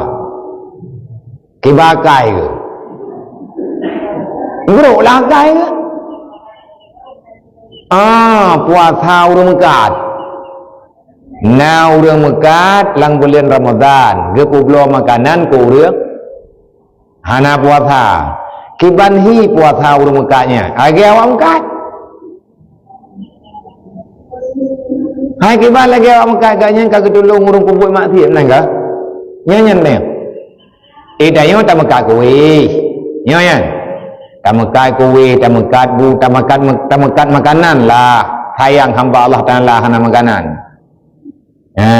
Kiban akai geuh. Brok lah akai geuh. Ah, puasa ureueng meukat. Na ureueng meukat lam buleuen Ramadhan, geupeubloe makanan keu ureueng hana puasa. Kiban hi puasa ureueng meukat nyan? Lagèe awak meukat. Hai kiban lagèe awak meukat, gobnyan ka geutulông ureueng peubuet maksiat, meunan ka? Nyan, nyan, nyan. Eh, tanyoe tameukat kueh. Nyoe nyan. Tameukat kueh, tameukat bu, tameukat, tameukat makanan lah. Sayang hamba Allah Taala hana makanan. Ha,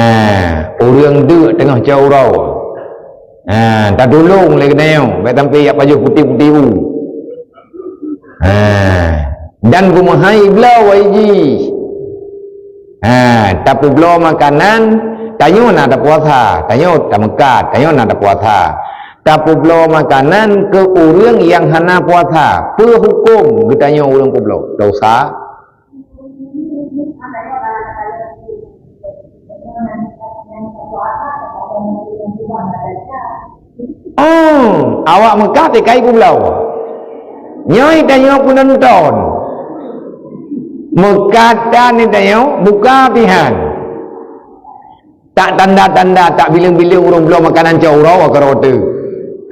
ureueng deuk teungoh cot uroe. Ha, tatulông lé geutanyoe, bèk sampai jak pajoh putéh-putéh u. Ha, dan beumeuhai bloe wai jih. Ha, tapeubloe makanan, tanyoe na tapuasa, tanyoe tameukat, tanyoe na tapuasa. Tapeubloe makanan keu ureueng nyang hana puasa, peue hukôm geutanyoe ureueng peubloe? Dosa. Oh, awak meukat teuh ka ipeubloe. Nyoe tanyoe peunonton. Meukat tan tanyoe buka pihan. Tak tanda-tanda, tak bileueng-bileueng ureueng bloe makanan cot uroe keudroe teuh.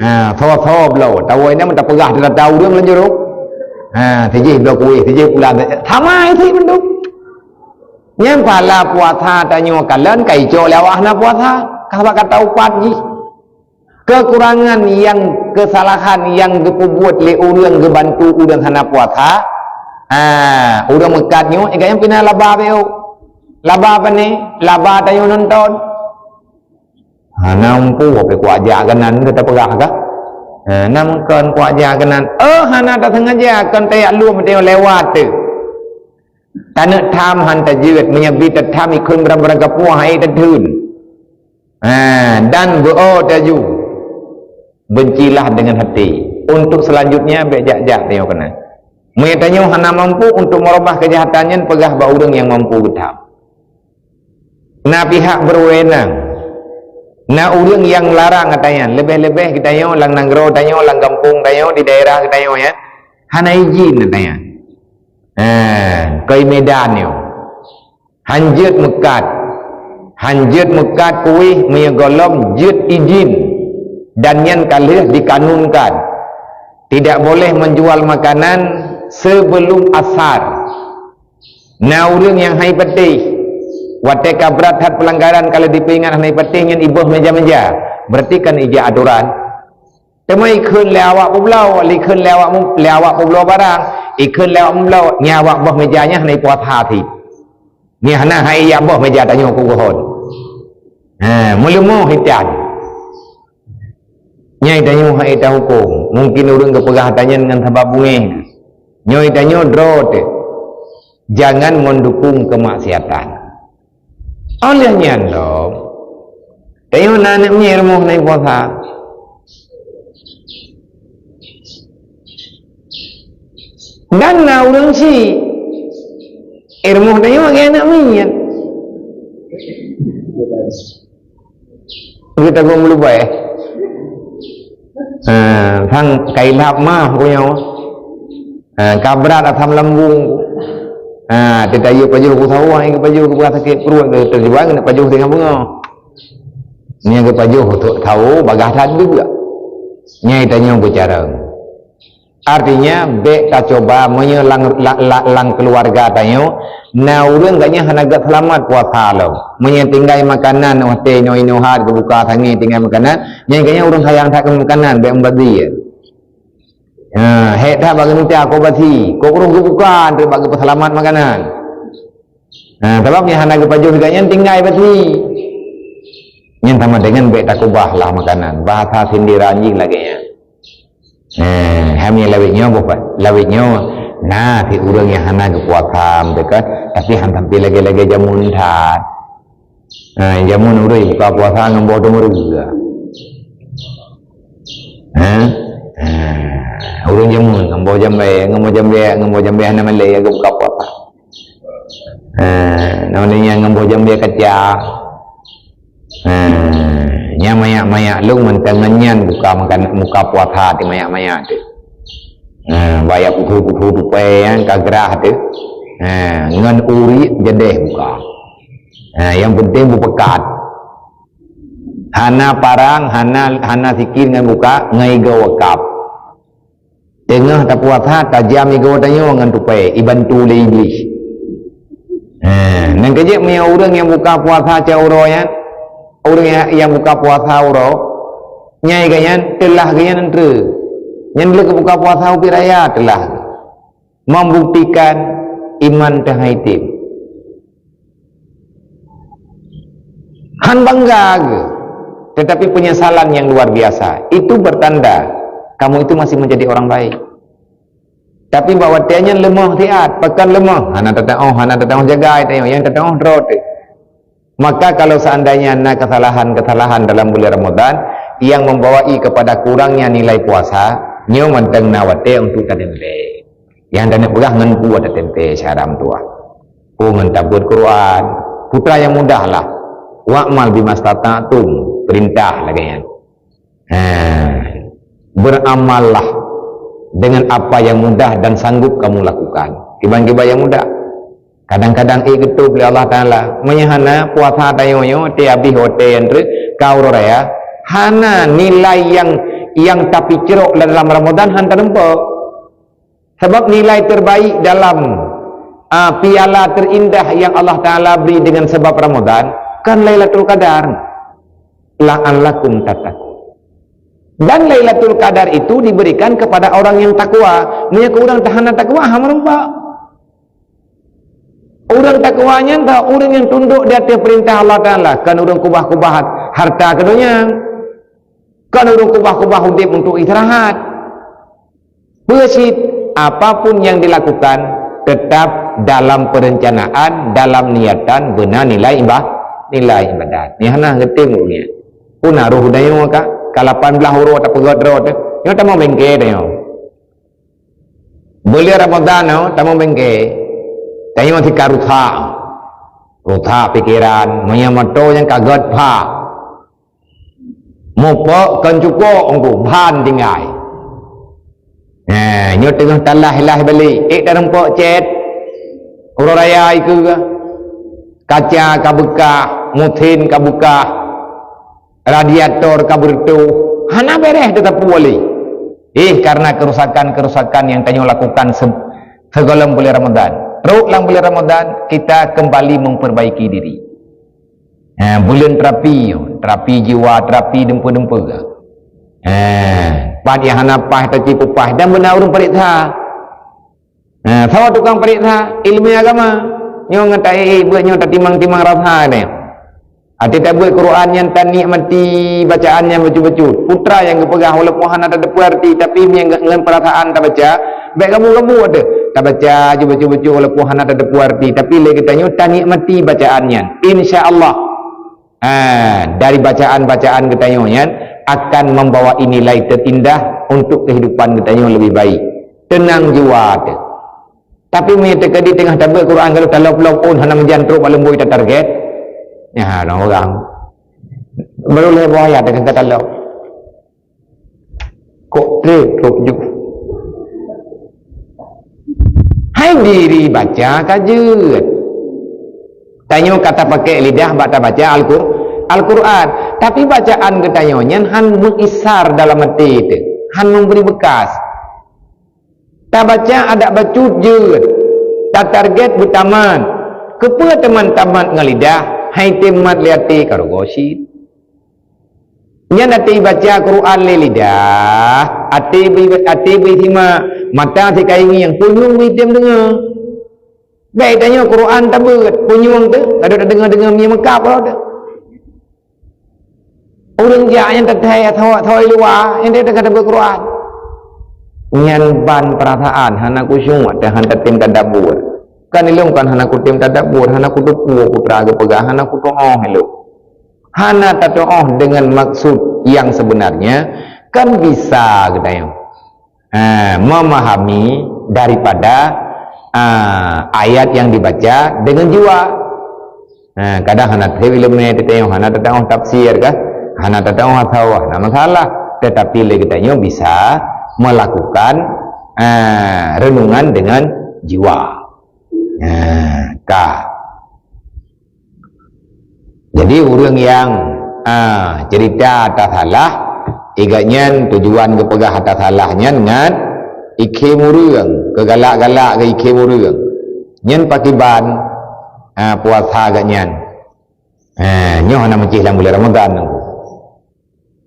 Ha, soe-soe bloe. Tawoe nyan meuta peugah teuh ata ureueng lôn jurông. Ha, sijih bloe kueh, sijih pulan. Sama isi mandum. Nyan pahala puasa tanyoe kalon ka icok lé awak hana puasa. Ka sabab ka taupat jih. Kekurangan nyang, kesalahan nyang geupeubuet lé ureueng geubantu ureueng hana puasa. Ha, ureueng meukat nyoe, eh, gobnyan pih na laba beu. Laba pane? Laba tanyoe nonton. Hana mampu, tapi kuajak keunan, kata peugah kah? Ha, na meukeun kuajak keunan. Oh, hana tasengaja, kon tajak lom, tanyoe lewat teuh. Taneuk tham han tajeuet, meunyoe bi tatham ikheun barang-barang kapuah, hai tatheun. Ha, dan beu-o taju. Bencilah dengan hati. Untuk selanjutnya, bèk jak-jak tanyoe keunan. Meunyoe tanyoe hana mampu untuk meurubah keujahatan nyan, peugah bak ureueng nyang mampu geutham. Na pihak berwenang. Na ureueng nyang larang ata nyan. Leubeh-leubeh geutanyoe lam nanggroe tanyoe, lam gampông tanyoe, di daerah geutanyoe nyan. Hana izin ata nyan. Ha, keu Medan nyoe. Han jeuet meukat. Han jeuet meukat kueh meunyoe gohlom jeuet idin, dan nyan ka lheueh dikanunkan. Tidak boleh menjual makanan sebelum asar. Na ureueng nyang hai patéh, Watée ka brat that peulanggaran, ka lheueh dipeuingat hana ipatéh nyan iboh meja-meja, berarti kan ijak atoran. Teuma ikheun lé awak peubloe, ikheun lé awak mu-, lé awak peubloe barang, ikheun lé awak peubloe, nyan awak boh meja nyan hana ipuasa cit. Nyan hana hai ijak boh meja tanyoe keu geuhon. Ha, meuleumoh itan. Nyan tanyoe hai tahukong. Mungkin ureuëng geupeugah tanyan ngon sabab bungéh. Nyoe tanyoe droe teuh. Jangan mendukung kemaksiatan. Óh lheueh nyan lom, tanyoe na aneuk miet rumoh na ipuasa. Dan na ureuëng syiek, eh, rumoh tanyoe lagée aneuk miet. Geutanggong meulubai. Ha, sang kailap mah ku nyoe. Ha, ka brat asam lambung. Ha, teuka yue pajoh ku sawa, yue pajoh ku sakét pruet, teujual keuneuk pajoh singoh beungoh. Nyan geupajoh untuk sawo, bagah that deuek. Nyan tanyoe beucarông. Artinya, bék tacoba meunyoe lam, la-, la-, lam keuluwarga tanyoe, na ureuëng gobnyan hana gét seulamat puasa lom. Meunyoe tinggai makanan, watée inoe-inoe that geubuka sangé tinggai makanan, nyan gobnyan ureuëng sayang that keu makanan, bék meubazi. Ha, hék that bak geumita, kok basi, kok roh geubuka, treuk bak geupeuseulamat makanan. Ha, sabab nyan hana geupajoh gobnyan tinggai basi. Nyan sama dengan bék takubah lah makanan. Bahasa sindiran jih lagée nyan. Eh, hai meunyoe lawét nyoe, boh, lawét nyoe, na sit ureuëng nyang hana geupuasa, beutôi kan? Tapi han sampai lagée-lagée jameun that. Ha, jameun ureuëng buka puasa ngon boh dong reuga. Ha? Ha, ureuëng jameun ngon boh jambé, ngon boh jambé, ngon boh jambé hana malée, ya, geubuka puasa. Ha, na ureuëng nyang ngon boh jambé kaca. Ha, nyang manyak-manyak lôn mantong ngon nyan buka makan, buka puasa di manyak-manyak teuh. Ha, bak jak putôh-putôh tupée nyang ka grah teuh. Ha, ngon uriek jadeh buka. Ha, nyang penting beupekat. Hana parang, hana, hana sikit ngon buka, ngon igoe wakab. Teungoh tapuasa, tajam igoe tanyoe ngon tupée, ibantu lé Iblih. Ha, nyan keuh jeuet meunyoe ureuëng nyang buka puasa cit uroe nyan, ureuëng nyang, nyang buka puasa uroe, nyan gobnyan teulah gobnyan treuk. Nyan lé geubuka puasa ubit raya teulah. Membuktikan iman teuh han item. Han bangga geuh, tetapi penyesalan yang luar biasa. Itu bertanda kamu itu masih menjadi orang baik. Tapi bak watée nyan leumoh siat, pakon leumoh, hana tataoh, hana tataoh jagai tanyoe, nyang tataoh droe teuh. Maka kalau seandainya na kesalahan-kesalahan dalam bulan Ramadan yang membawai kepada kurangnya nilai puasa, nyoe mantong na watée untuk tateuntée. Nyang taneuk peugah ngon peue tateuntée syedara meutuah. Peue ngon tabeuet Quran. Putra nyang mudah lah. Wa'mal bimastata'tum, peurintah lagée nyan. Ha, beramallah dengan apa yang mudah dan sanggup kamu lakukan. Kiban-kiban nyang mudah. Kadang-kadang ék geutôb lé Allah Taala. Meunyoe hana, puasa tanyoe nyoe, tieb habéh watée nyan treuk, ka uroe raya, hana nilai nyang, nyang tapicrok dalam Ramadan han tarumpok. Sabab nilai terbaik dalam, ah, piala terindah yang Allah Taala beri dengan sebab Ramadan kan Lailatul Qadar. La'allakum tattaqun. Dan Lailatul Qadar itu diberikan kepada orang yang takwa. Meunyoe keu ureuëng hana takwa, hana meureumpok. Ureuëng takwa nyan teuh ureuëng nyang tundok di ateueh peurintah Allah Taala, kon ureuëng kubah-kubah harta keu donya, kon ureuëng kubah-kubah udeb untuk istirahat. Peue cit, apapun yang dilakukan, tetap dalam perencanaan, dalam niatan, beuna nilai iba-, nilai ibadat. Nyan hana geutem ureuëng nyan. Pun na roh dayueng ka, ka lapan blaih uroe tapeugét droe teuh. Nyoe tamong bengke tanyoe. Buleuen Ramadhan nyoe tamong bengke. Tanyoe sika rusak. Rusak pikeran, meunyoe moto nyang ka gét pha. Mupok kon cukok engku, ban tinggai. Nah, nyoe teungoh talah-lah balek, ék tarumpok cét. Uroe raya ikeue ka. Kaca ka beukah, mesin ka beukah, radiator ka beureutoh. Hana béreh teuh tapeue lé. Eh, karena kerusakan-kerusakan yang tanyoe lakukan se-, sigohlom buleuen Ramadhan. Trok lam buleuen Ramadhan, kita kembali memperbaiki diri. Ha, buleuen terapi, terapi jiwa, terapi dumpeue-dumpeue. Ha, pat nyang hana paih tacit peue paih dan beuna ureuëng pareksa. Ha, soe tukang pareksa? Iéleumé agama. Nyoe ngon ta-, eh, eh, buet nyoe tatimang-timang rasa nyoe. Até tabeuet Quran nyan tanikmati bacaan nyan bacut-bacut. Peue teuma nyang geupeugah walaupun hana tateupeue arti, tapi nyan ngon, ngon perasaan tabaca, bék gabu-gabu até. Tabaca je bacut-bacut walaupun hana tateupeue arti, tapi lé geutanyoe tanikmati bacaan nyan. Insya Allah, ha, dari bacaan-bacaan geutanyoe nyan akan membawa nilai terindah untuk kehidupan geutanyoe lebih baik. Teunang jiwa teuh. Tapi meunyoe teukeudi teungoh tabeuet Quran ka lheueh talop-lop phon hana meujan trok bak lumboi tatarget, nyan ureuëng. Baru lhée boh ayat teuka talop. Kok treb trok ju. Hai diri baca ka jeuet. Tanyoe ka tapakék lidah bak tabaca Al-Qur-, Al-Quran. Tapi bacaan geutanyoe nyan han meuisar dalam até teuh, han memberi bekas. Tabaca adak bacut jeuet, tatarget beutamat. Keupeue teuma tamat ngon lidah, hai tem mat lé até ka rugoe cit. Nyan até baca Quran lé lidah, até bri-, até bri simak, mata sikaingieng, punyueng bri tem deungoe. Bék tanyoe Quran tabeuet, punyueng teuh, ka duek tadeungoe-deungoe mie meukab uroe teuh. Ureuëng jak nyang teuthée thok-thok i luwa, nyang teuka tabeuet Quran. Nyan ban peurasaan hana khusyuk, teuh han tatem tadabbur. Kan ilong kan hana kutem tadabbur, hana kuteupue peue teuma geupeugah, hana kutuoh ilong. Hana tatuoh dengan maksud yang sebenarnya, kan bisa geutanyoe, ha, memahami daripada, ha, ayat yang dibaca dengan jiwa. Ha, kadang hana teuh iéleumé teuh tanyoe, hana tatuoh tafsir kah, hana tatuoh asawah, hana masalah. Tetapi lé geutanyoe bisa melakukan, ha, renungan dengan jiwa. Ha, ka. Jadi ureuëng nyang, ah, cerita ata salah, igat nyan tujuan geupeugah ata salah nyan ngat ikhém ureuëng, keugalak-galak keu ikhém ureuëng. Nyan pakiban, ah, puasa geuh nyan. Ah, nyoe hana meucih lam bulan Ramadan.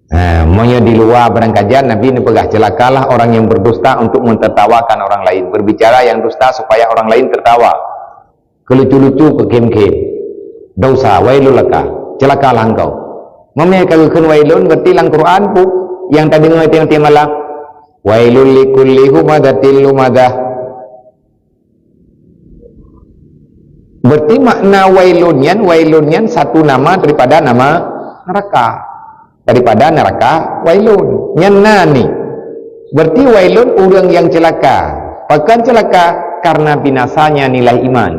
Ha, meunyoe di luwa barangkajan, Nabi neupeugah, "Celakalah orang yang berdusta untuk mentertawakan orang lain, berbicara yang dusta supaya orang lain tertawa, keu lucu-lucu, keu khém-khém. Dosa, wailul laka, celakalah engkau." Meunyoe ka geukheun wailun, berarti lam Quran peue nyang tadeungoe tieb-tieb malam? "Wailul likulli humazatil lumazah." Berarti makna wailun nyan, wailun nyan satu nama daripada nama neraka. Daripada neraka wailun. Nyan na ni. Berarti wailun ureuëng nyang celaka. Pakon celaka? Karena binasanya nilai iman.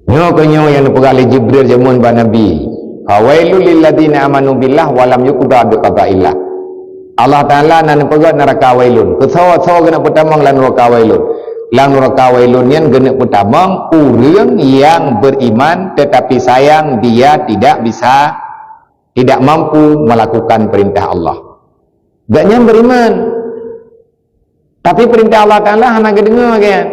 Nyoe keuh nyoe nyang neupeugah lé Jibril jameun bak Nabi, "Fawailul lilladzina amanu billah wa lam yuqda biqadaillah." Allah Taala na neupeugah neuraka wailun. Keu soe-soe geuneuk peutamong lam neuraka wailun? Lam neuraka wailun nyan geuneuk peutamong ureuëng nyang beriman tetapi sayang dia tidak bisa, tidak mampu melakukan perintah Allah. Gobnyan beriman. Tapi perintah Allah Taala hana geudeungoe, kan?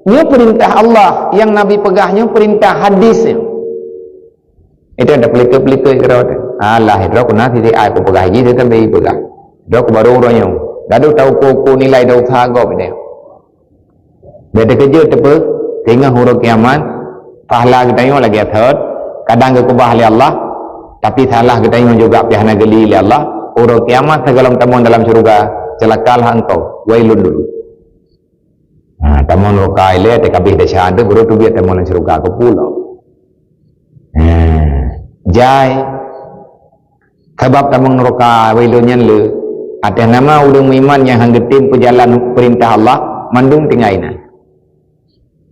Nyoe perintah Allah nyang Nabi peugah, nyoe perintah hadis nyoe. Itu ada pelikot-pelikot keudroe. Alah, droe keu na sisi ai kupeugah jih, dia sampai peugah. Droe keu baru uroe nyoe. Gadoh tauko-uko nilai dosa gob nyoe. Bék teukeujot teupeu, teungoh uroe kiamat, pahala geutanyoe lagée thot, kadang geukeubah lé Allah, tapi salah geutanyoe juga pih hana geuli lé Allah. Uroe kiamat sigohlom tamong dalam syeuruga, celakalah engkau, wailun dulu. Ha, tamong neuraka ilée, teukabeh desya teuh, baru teubiet tamong lam syeuruga, keupeue lom. Ha, jai. Sabab tamong neuraka wailun nyan le, ateueh nama ureuëng meuiman nyang han geutem peujalan perintah Allah, mandum tinggai na.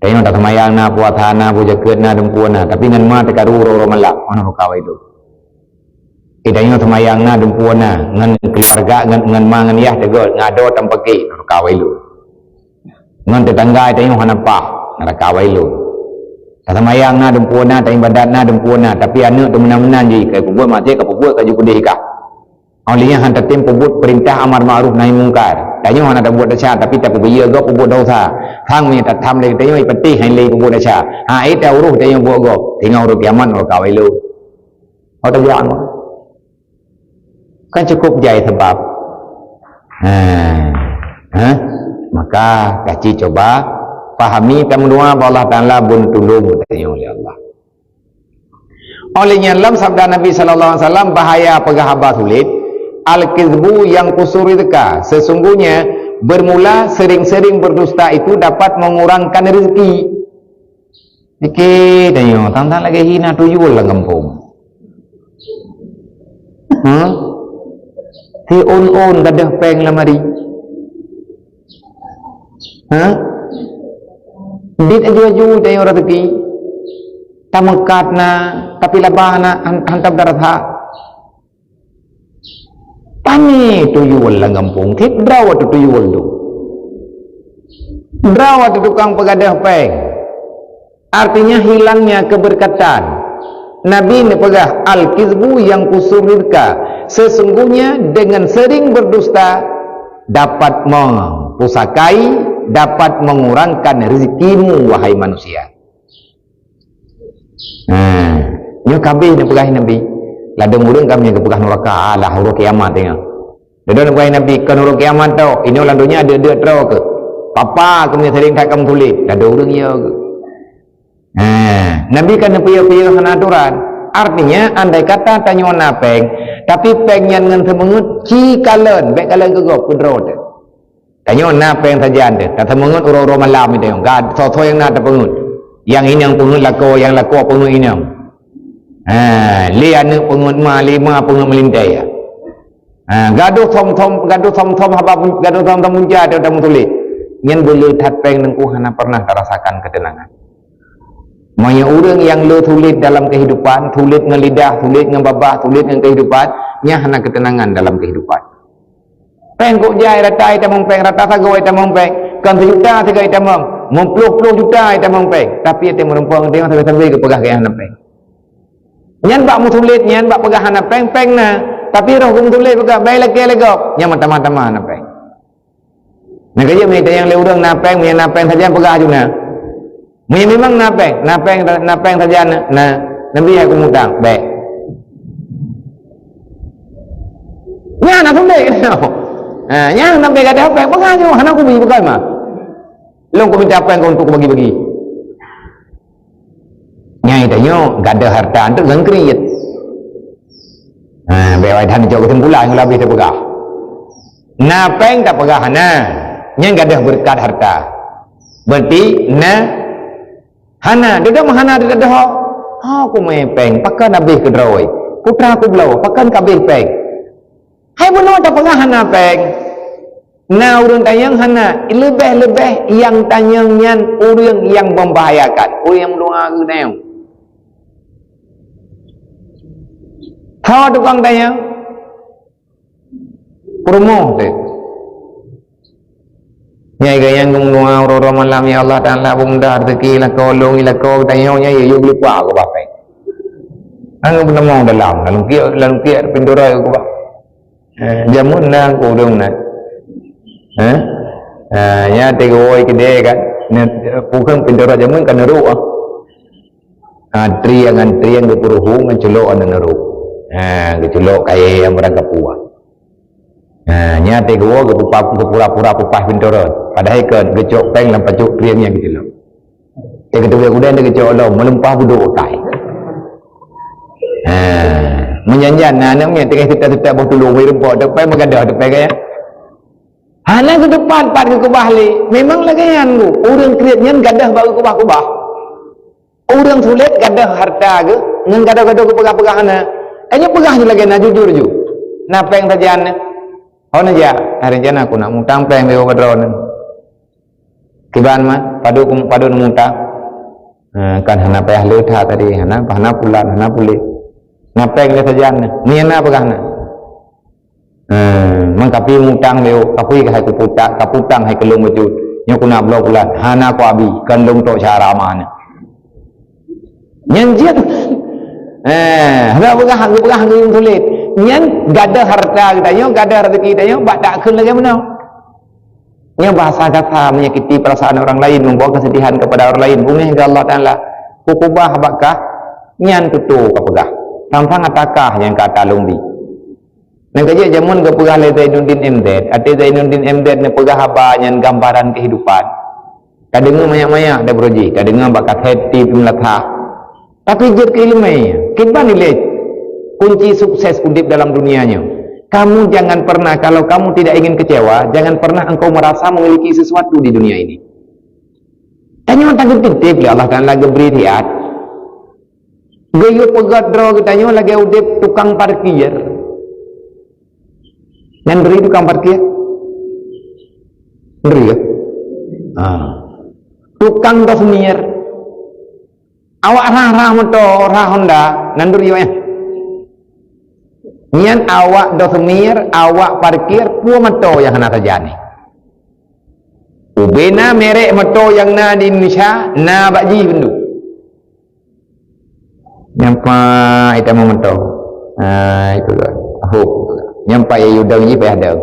Tanyoe taseumayang na, puasa na, beuzakeuet na, dumpeue na, tapi ngon ma teukaru uroe-uroe malam, oh, neuraka wailun. Eh, tanyoe seumayang na, dumpeue na, ngon keuluwarga, ngon, ngon ma ngon yah teugot, ngon adoe tampake, neuraka wailun. Ngon teutangga tanyoe hana paih, neuraka wailun. Taseumayang na, dumpeue na, taibadat na, dumpeue na, tapi aneuëk teuh meunan-meunan jih, ka peubuet maksiat, ka peubuet, ka jipeudeih kah. Óh lheueh nyan han tatem peubuet peurintah amar ma'ruf nahi mungkar. Tanyoe hana tabuet desya, tapi tapeubiyeu gob peubuet desya. Sang meunyoe tatham lé tanyoe, ipeutéh hai lé peubuet desya. Ha, éh, ta uroh tanyoe buet gob. Teungoh uroe kiamat, uroe ka awai lôn. Oh, tajak. Kan cukup jai sabab. Ha. Ha? Maka, kaci cuba pahami, tameudoa bak Allah Taala bun tulông geutanyoe, ya Allah. Oleh nyan, lam sabda Nabi sallallahu alaihi wasallam, bahaya peugah haba sulet, "Al-kizbu yanqusu rizqa." Sesungguhnya, bermula sering-sering berdusta itu dapat mengurangkan rezeki. Pike tanyoe, tang-tang lagèe hina tuyul lam gampông. Ha? Siôn-ôn gadôh péng lam ari. Ha? Dit aju-aju tanyoe raseuki. Tameukat na, tapi laba na, han-, hantom tarasa. Pane tuyul lam gampông, tiep droe watèe tuyul tu. Droe watèe tukang peugadôh péng. Artinya hilangnya keberkatan. Nabi neupeugah, "Al-kizbu yanqusu rizqa." Sesungguhnya dengan sering berdusta dapat mempusakai, dapat mengurangkan rezekimu, wahai manusia. Ha, nyoe ka abéh neupeugah Nabi. Ladôm ureueng ka abéh geupeugah nuraka, alah, uroe kiamat nyoe. Ladôm neupeugah Nabi, kon uroe kiamat tok, inoe lam donya deuek-deuek troe keuh. Papa keuh meunyoe sering that kamoe tuléh, ladôm ureueng yo keuh. Ha, Nabi ka neupeuyeuh-peuyeuh hana aturan. Artinya, andai kata tanyoe na péng, tapi péng nyan ngon seumeungeut ci kalon, bèk kalon keu gob, keu droe teuh. Tanyoe na péng sajan teuh, taseumeungeut uroe-uroe malam nyoe, ga-, soe-soe nyang na tapeungeut. Nyang inong peungeut lakoe, nyang lakoe peungeut inong. Ha, lé aneuk peungeut ma, lé ma peungeut meulintèe. Ha, gadoh thom-thom, gadoh thom-thom haba pun-, gadoh thom-thom punca teuh tameutuléh. Nyan beuleueh that péng teungku hana pernah tarasakan keuteunangan. Meunyoe ureueng nyang le sulet dalam kehidupan, sulet ngon lidah, sulet ngon babah, sulet ngon kehidupan, nyan hana keuteunangan dalam kehidupan. Péng kok jai rata itamong péng, rata sagoe itamong péng, kon seujuta sagoe itamong, meuplôh-plôh juta itamong péng, tapi itamong rumpong teuh sabe-sabe geupeugah gaya hana péng. Nyan bak meusulet, nyan bak peugah hana péng, péng na, tapi roh geumeusulet peugah, "Bèk lakèe lé gob," nyan meutamah-tamah hana péng. Nah, kajeuet meunyoe tanyong lé ureueng na péng, meunyoe na péng sajan peugah aju na. Meunyoe memang na péng, na péng, na péng sajan na, na, neubi aku mutang, bèk. Nyan na sulet. Ha, nyan na péng gadôh péng, peugah aju, hana kubi peugah mah. Lôn kumita péng kau untuk kubagi-bagi. Nyang tanyoe gadôh harta untuk ngon kriet. Ha, bèk awai that neucok keusimpulan ngon labih tapeugah. Na péng tapeugah hana, nyan gadôh beureukat harta. Berarti na hana, dudoe meuhana teuh gadôh. Ha, kumè péng, pakon habéh keudroe. Putra kubloe, pakon kabéh péng. Hai bunoe tapeugah hana péng. Na ureueng tanyong hana, leubeh-leubeh nyang tanyong nyan ureueng nyang membahayakan, ureueng nyang meudoa keu tanyong. Tho tukang tanyong, peurumoh teuh. Nyai gayang geumeudoa uroe-uroe malam, "Ya Allah Taala, beumudah rezeki lakoe lôn, lakoe tanyong nyan, yue geulupa keubah péng." Hana geupeunamong dalam, lalu kiek, lalu kiek pintoe raya keubah. Eh, jameun na keu ureueng na. Eh? Ah, nyan teuka woe keudè kan. Nyan, eh, bukan pintoe rot jameun kan neurok ah. Ah, trieng ngan trieng geupeuruhu ngan culok aneuk neurok. Ah, geuculok kayèe nyang barang kapue. Ah, nyan teuka woe geupeupa-, geupura-pura peupah pintoe rot. Padahai kon geucok péng lam pacok trieng nyang geuculok. Teuka teubiet gudang teuka cok lom, meulumpah budok utai. Ha, meunyan-nyan na aneuk miet teuka seuta-seuta boh tulông, wai rumpok, teupai meugadôh, teupai gaya. Hana geuteupat pat geukeubah lé. Memang lagèe nyan, Bu. Ureueng kriet nyan gadôh bak geukeubah-keubah. Ureueng sulet gadôh harta geuh, ngon gadôh-gadôh geupeugah-peugah hana. Tanyoe peugah ju lagèe na, jujur ju. Na péng sajan nyoe. Ho neujak, "Hai rencana ku nak mutang péng lé droeneuh." Kiban man, padub, padub neumutang. Ha, kan hana payah le that tadi, hana, hana pulan, hana puléh. Na péng lé sajan nyoe. Nyan na peugah na. Ha, man kapi mutang lé, kapi ka hai kuputang, kaputang hai keu lôn bacut. Nyoe ku na bloe pulan, hana ku abi, kan lôn tok syara mah nyoe. Nyan jeuet. Eh, hana peugah, peugah ngon sulet. Nyan gadôh harta geutanyoe, gadôh rezeki tanyoe, bak takheun lagèe meunoe. Nyoe bahasa kata menyakiti perasaan orang lain, membawa kesedihan kepada orang lain. Beungéh keu Allah Taala, kukubah bak kah, nyan tutoe kapeugah. Sang-sang ata kah nyang ka talông bi. Nyang ka jeuet jameun geupeugah lé Zainuddin M Z, até Zainuddin M Z neupeugah haba nyan gambaran kehidupan. Tadeungoe manyak-manyak daripada jih, tadeungoe bak kasét T P Melata. Tapi jeuet keu ileumèe, kiban ilèe kunci sukses udép dalam dunia nyoe. Kamu jangan pernah, kalau kamu tidak ingin kecewa, jangan pernah engkau merasa memiliki sesuatu di dunia ini. Tanyoe tageutitip lé Allah Taala geubri siat. Geuyue peugöt droe geutanyoe lagèe udép tukang parkir. Nyan bri tukang parkir? Bri ya? Ha. Tukang dosmir. Awak rhah-rhah moto, rhah Honda, nan duri ya. Nyan awak dosmir, awak parkir, peue moto nyang hana sajan nyan. Ubena merek moto nyang na di Indonesia, na bak jih bandum. Nyampai tamong moto. Ha, itu kan. Hop. Nyampai yue dong jih payah dong.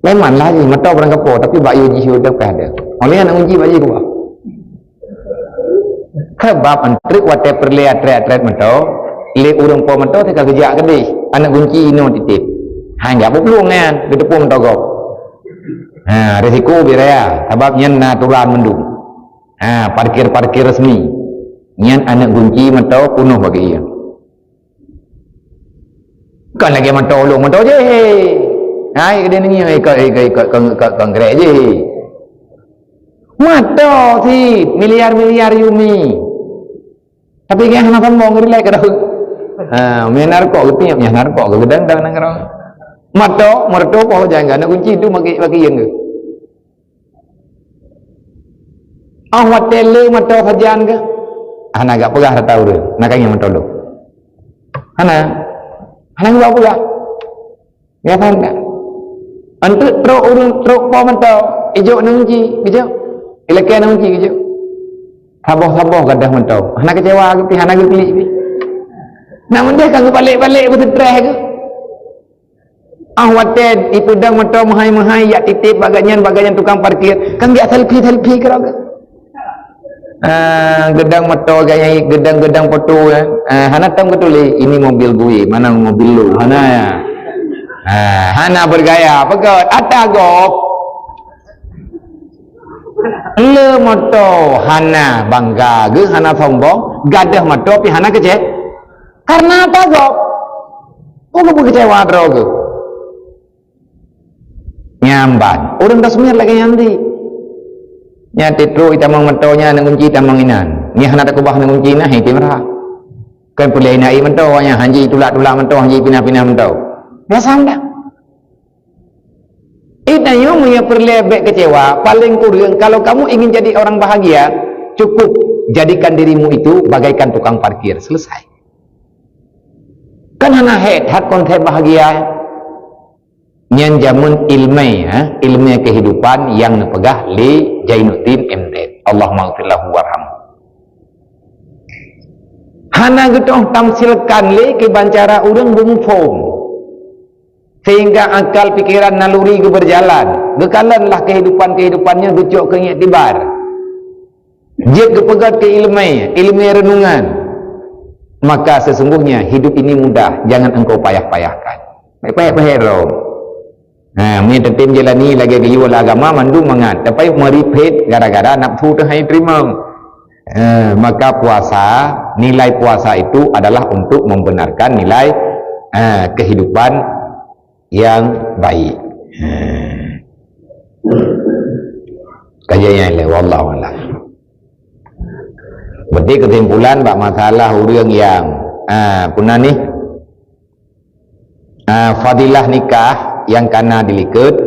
Memang lah jih moto barang kapo, tapi bak yue jih yue dong payah dong. Oleh aneuk kunci bak jih kuba. Sebab antrek watèe peureulèe atret-atret moto, lé ureueng po moto teuka geujak keudeh. Aneuk kunci inoe titip. Hana peulueng nyan, geuteupeue moto gob. Ha, risiko bit raya, sabab nyan na aturan mandum. Ha, parkir-parkir resmi. Nyan aneuk kunci moto peunoh bagi iya. Kon lagèe moto ulôn, moto jih. Ha, ikeu dia nengi ikot, ikot, ikot kon-, kon-, konkret jih. Moto sit, miliar-miliar yumi. Tapi kan hana sombong, rilek ka dah. Ha, mie narkok geupiep, mie narkok geudang-dang nanggroe. Moto, mertu poh jangan, aneuk kunci tu bagi, bagi yang ke. Oh, watèe le moto sajan ke? Hana gak peugah rata ureueng, na kayém moto lôn. Hana. Hana gak peugah. Biasa enggak? Anteuk trok ureueng, trok po moto, ijok aneuk kunci, ijok. Ilakèe aneuk kunci, ijok. Saboh-saboh gadoh moto. Hana kecewa ke pi, hana geuklik pi. Nak meudah ka geubalek-balek beuteutreh ke? Ah, watèe ipeudong moto meuhai-meuhai, yak titip bak gobnyan, bak gobnyan tukang parkir, kan jak selfie-selfie keudroe. Ah, geudong moto gaya, geudong-geudong foto, eh. Ah, hana tom geutuléh, "Ini mobil gue, mana mobil lu?" Hana ya. Ah, hana bergaya, peugöt, ata gob. Le moto hana bangga geuh, hana sombong, gadoh moto pi hana kece-, karena ata gob. Peue geupeu kecewa droe geuh? Nyamban. Ureueng tasmir lagèe nyan di. Nyan titrok itamong moto nyan, aneuk kunci tamong inan. Nyan hana takubah aneuk kunci nah, item rha. Kan pulèh inan i moto nyan, hanji tulak-tulak moto, hanji pinah-pinah moto. Biasa dah. Itanyoe meunyoe peureulèe bèk kecewa, paling kureueng kalau kamu ingin jadi orang bahagia, cukup jadikan dirimu itu bagaikan tukang parkir. Selesai. Kan hana hèk that konsep bahagia. Nyan jameun ilmèe, ha? Ilmèe kehidupan nyang neupeugah lé Zainuddin M Z. Allahumma ghfir lahu warhamhu. Hana geutoh tamsilkan lé kiban cara ureueng beumuphom. Sehingga akal, pikiran, naluri geuh berjalan. Geukalonlah kehidupan-kehidupan nyan geucok keu iktibar. Jeuet geupeugöt keu ileumèe, ileumèe renungan. Maka sesungguhnya hidup ini mudah, jangan engkau payah-payahkan. Payah-payah droe. Ha, meunyo tatem jalani lagèe geuyue lé agama mandum mangat, tapi meuripet gara-gara nafsu teuh hai teurimong. Eh, maka puasa, nilai puasa itu adalah untuk membenarkan nilai, eh, kehidupan yang baik. Eh. Kajian yang lain, wallahu a'lam. Berarti kesimpulan bak masalah ureueng yang, ah, puna ni, ah, fadilah nikah yang kana dilikot,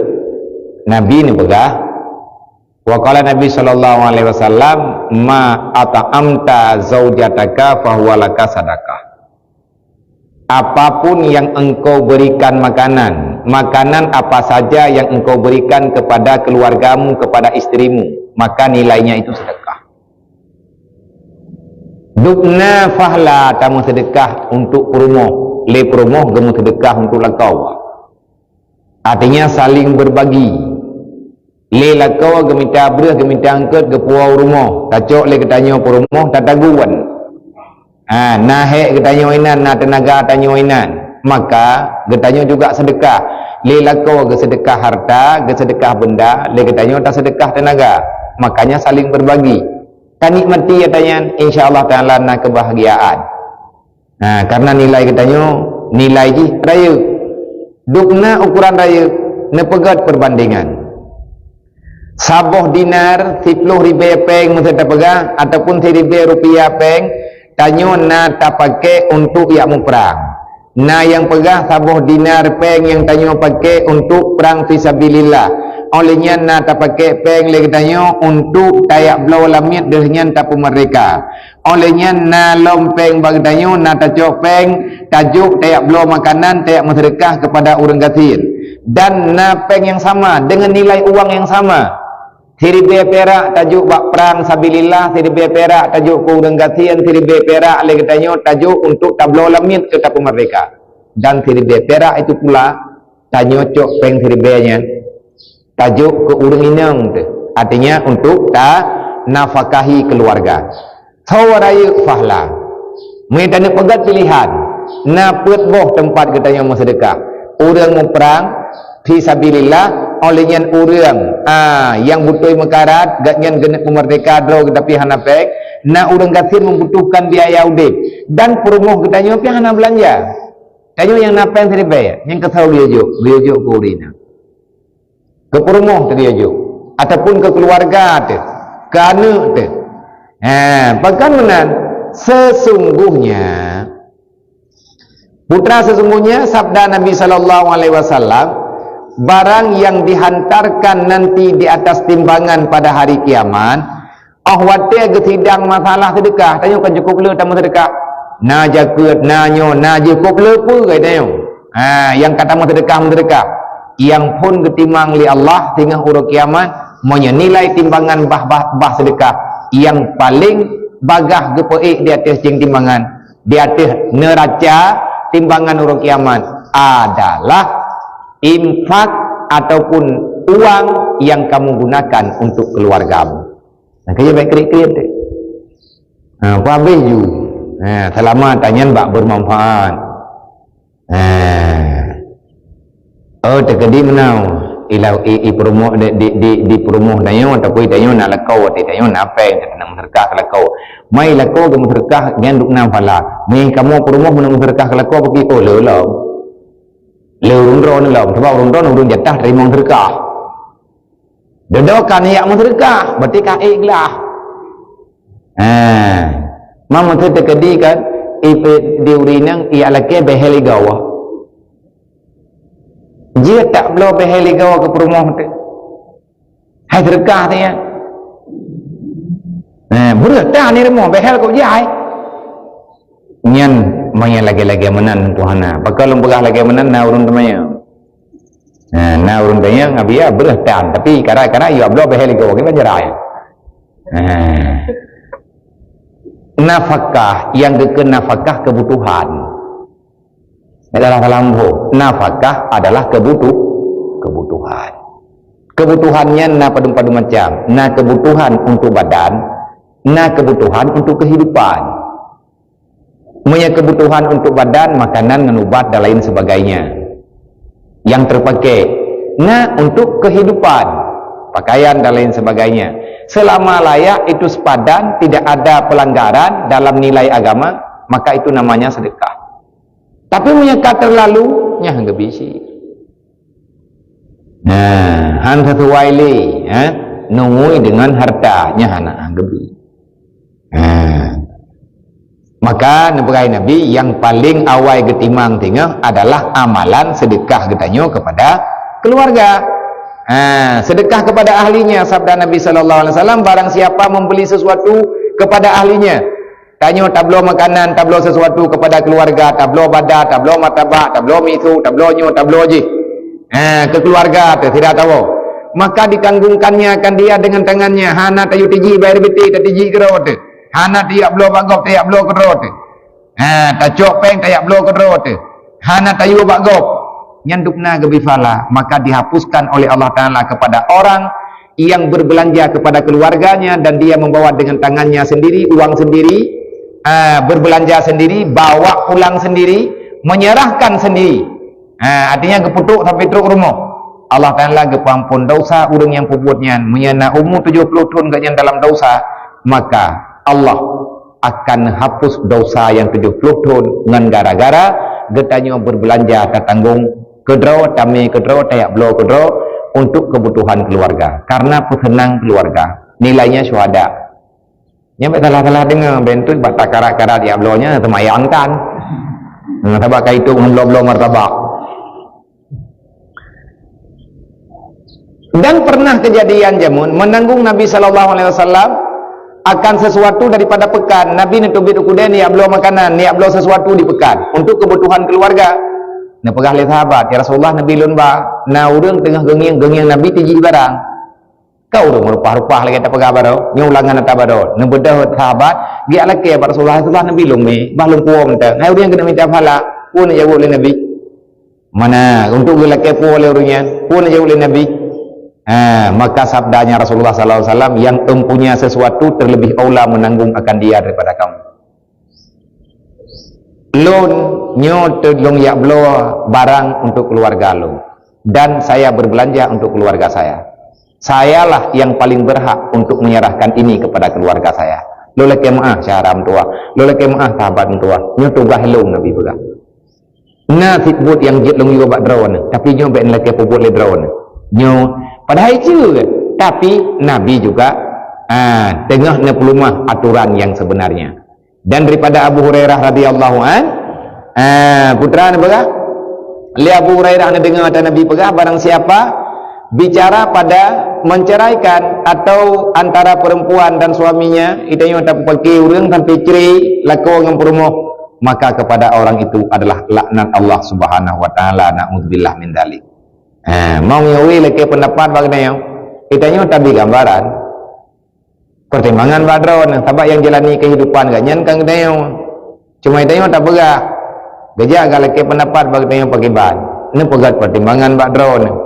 Nabi neupeugah, wa qala Nabi sallallahu alaihi wasallam, "Ma at'amta zaujataka fahuwa laka sadaqah." Apapun yang engkau berikan makanan, makanan apa saja yang engkau berikan kepada keluargamu, kepada istrimu, maka nilainya itu sedekah. Dubna fahla, tameusedekah untuk peurumoh, lé peurumoh geumeusedekah untuk lakoe. Artinya saling berbagi. Lé lakoe geumita breueh, geumita eungkot, geupuwoe u rumoh, tacok lé geutanyoe peurumoh, tatagun. Ha, na hék geutanyoe inan, na teunaga tanyoe inan, maka geutanyoe juga seudeukah. Lé lakoe geuseudeukah harta, geuseudeukah beunda, lé geutanyoe taseudeukah teunaga. Makanya saling berbagi. Tanikmati ata nyan, insya Allah Taala na keubahgiaan. Ha, karena nilai geutanyoe, nilai jih rayeuk. Dubna ukuran rayeuk, neupeugét perbandingan. Saboh dinar, siploh ribée péng meusé tapeugah, ataupun siribée rupiah péng, tanyoe na tapaké untuk jak muprang. Na nyang peugah saboh dinar péng nyang tanyoe paké untuk prang fisabilillah. Óh lheueh nyan na tapaké péng lé geutanyoe untuk tajak bloe lamiet, deuh nyan tapeumerdeka. Óh lheueh nyan na lom péng bak geutanyoe, na tacok péng, tajok tajak bloe makanan, tajak meuseudeukah keupada ureuëng gasien. Dan na péng nyang sama, deungon nilai uang nyang sama. Siribée pirak tajok bak prang sabilillah, siribée pirak tajok keu ureuëng gasien, siribée pirak lé geutanyoe tajok untuk tabloe lamiet keu tapeumerdeka. Dan siribée pirak itu pula tanyoe cok péng siribée nyan tajok keu ureuëng inong teuh, artinya untuk tanafakahi keuluwarga. Soe rayeuk fahla. Meunyoe taneuk peugét piléhan, na peuet boh teumpat geutanyoe meuseudeukah. Ureuëng muprang, fi sabilillah, óh lheueh nyan ureuëng, a, nyang beutôi meukarat, gobnyan geuneuk meumerdeka droe geuh tapi hana péng, na ureuëng gasien membutuhkan biaya udeb, dan peurumoh geutanyoe pih hana beulanja. Tanyoe nyang na péng siribée, nyang keusoe geuyue jok, geuyue jok keu ureuëng inong. Keu peurumoh teuh geuyue jok, ataupun keu keuluwarga teuh, keu aneuëk teuh. Ha, pakon meunan, sesungguhnya, putra sesungguhnya, sabda Nabi sallallahu alaihi wasallam, barang yang dihantarkan nanti di atas timbangan pada hari kiamat, óh watée geusidang masalah seudeukah, tanyoe kan cukup le tameuseudekah. Na jakeuet, na nyoe, na jih, kop le peue tanyoe. Ha, nyang ka tameuseudekah-meuseudekah. Nyang phon geutimang lé Allah singoh uroe kiamat, meunyoe nilai timbangan bah, bah, bah seudeukah, nyang paleng bagah geupeuék di ateueh céng timbangan, di ateueh neuraca timbangan uroe kiamat adalah infak ataupun uang yang kamu gunakan untuk keluargamu. Nah, kaya baik kriet-kriet deh. Ha, peuhabéh ju. Ha, seulama tanyan bak bermanfaat. Ha. Oh, teukeudi meunan. Ila i, i peurumoh di, di, di, di peurumoh tanyoe, tapi tanyoe na lakoe, tapi tanyoe na péng, na meuseudekah keu lakoe. Mai lakoe geumeuseudekah nyan dum na pahala. Meukamoe peurumoh meunan meuseudekah keu lakoe bagi, oh, le lom. Le ureuëng droeneuh lom, sabab ureuëng droeneuh ureuëng jatah teurimong seudekah. Dudoe ka neujak meuseudekah, berarti ka ék glah. Ha. Mam meuteuk teukeudi kan, ipe di ureuëng inong jak lakée behel igoe. Jeuet tak bloe behel igoe keu peurumoh teuh. Hai seudekah teuh nyan. Ha, breueh tan ni rumoh, behel keu jai. Nyan, meunyo lagée-lagée meunan Tuhan na. Pakon lôn peugah lagée meunan, na ureuëng teumanyong. Ha, na ureuëng teumanyong, abi ya breueh tan, tapi kara-kara ya bloe behel igoe, kita jerai. Ha. Nafakah, nyang geukheun nafakah kebutuhan. Adalah dalam buku. Nafakah adalah kebutuh, kebutuhan. Kebutuhan nyan na padum-padum macam. Na kebutuhan untuk badan, na kebutuhan untuk kehidupan. Meunyo kebutuhan untuk badan, makanan ngon ubat dan lain sebagainya. Yang terpakai, na untuk kehidupan, pakaian dan lain sebagainya. Selama layak itu sepadan, tidak ada pelanggaran dalam nilai agama, maka itu namanya sedekah. Tapi meunyo ka terlalu, nyan han geubi cit. Nah, han sesuai lé, ha? Nungui dengan harta, nyan hana han geubi. Ha. Maka neupeugah Nabi, yang paling awai geutimang singoh adalah amalan sedekah geutanyoe kepada keluarga. Ha, sedekah kepada ahlinya, sabda Nabi sallallahu alaihi wasallam, barang siapa membeli sesuatu kepada ahlinya, tanyoe tabloe makanan, tabloe sesuatu kepada keluarga, tabloe bada, tabloe martabak, tabloe miso, tabloe nyoe, tabloe jih. Ha, keu keluarga teuh sira tawoe. Maka ditanggungkannya akan dia dengan tangannya, hana tayue tijik bak air beutih, tatijik keudroe teuh. Hana tajak bloe bak gob, tajak bloe keudroe teuh. Ha, tacok péng tajak bloe keudroe teuh. Hana tayue bak gob. Nyan dubna geubi pahala, maka dihapuskan oleh Allah Taala kepada orang yang berbelanja kepada keluarganya dan dia membawa dengan tangannya sendiri, uang sendiri, ah, berbelanja sendiri, bawa pulang sendiri, menyerahkan sendiri. Ah, artinya geuputrok sampai trok rumoh. Allah Taala geupeuampon dosa ureuëng nyang peubuet nyan. Meunyoe na umu tujoh ploh thon geuh nyan dalam dosa, maka Allah akan hapus dosa nyang tujoh ploh thon ngon gara-gara geutanyoe berbelanja tatanggong keudroe, tamé keudroe, tajak bloe keudroe untuk kebutuhan keluarga, karena peuseunang keluarga. Nilainya syuhada. Nyan bèk salah-salah deungoe, bèk enteuk bak takarat-karat jak bloe nyan seumayang tan. Nah, sabab ka itôp ngon bloe-bloe martabak. Dan pernah kejadian jameun menanggung Nabi sallallahu alaihi wasallam akan sesuatu daripada peukan. Nabi neuteubiet u keudè neujak bloe makanan, neujak bloe sesuatu di peukan untuk kebutuhan keluarga. Neupeugah lé sahabat, "Ya Rasulullah, neubi lôn ba." Na ureuëng teungoh geungieng, geungieng Nabi tijih barang. Ka ureuëng meurupah-rupah lagèe tapeugah baroe, nyoe ulangan ata baroe. Neubeudôh sahabat, geujak lakèe bak Rasulullah, "Rasulullah, neubi lôn mè, bah lôn puwoe mantong." Hai ureuëng nyang keuneuk mita pahala, peue neujaweueb lé Nabi? Mana untuk geulakèe puwoe lé ureuëng nyan, peue neujaweueb lé Nabi? Ha, maka sabdanya Rasulullah sallallahu alaihi wasallam, "Yang empunya sesuatu terlebih aula menanggung akan dia daripada kamu." Lôn nyoe teulôn jak bloe barang untuk keluarga lôn, dan saya berbelanja untuk keluarga saya. Sayalah yang paling berhak untuk menyerahkan ini kepada keluarga saya. Lôn lakèe meu'ah syedara meutuwah, lôn lakèe meu'ah sahabat meutuwah. Nyoe tugaih lôn, Nabi peugah. Na cit buet nyang jeuet lôn yue bak droeneuh, tapi nyoe bèk neulakèe peubuet lé droeneuh. Nyoe padahai jeuet, tapi Nabi juga, ah, teungoh neupeuleumah aturan yang sebenarnya. Dan daripada Abu Hurairah radhiyallahu an, ah, putra neupeugah, lé Abu Hurairah neudeungoe ata Nabi peugah, barang siapa bicara pada menceraikan atau antara perempuan dan suaminya, geutanyoe tapeupaké ureuëng sampai cerai lakoe ngon peurumoh, maka kepada orang itu adalah laknat Allah Subhanahu wa taala, naudzubillah min dzalik. Ha, meunyoe lakèe peundapat bak geutanyoe, geutanyoe tabi gambaran. Pertimbangan bak droeneuh, sabab nyang jalani kehidupan geuh nyan kan geutanyoe. Cuma geutanyoe tapeugah, geujak galakèe peundapat bak geutanyoe pakriban. Neupeugöt pertimbangan bak droeneuh.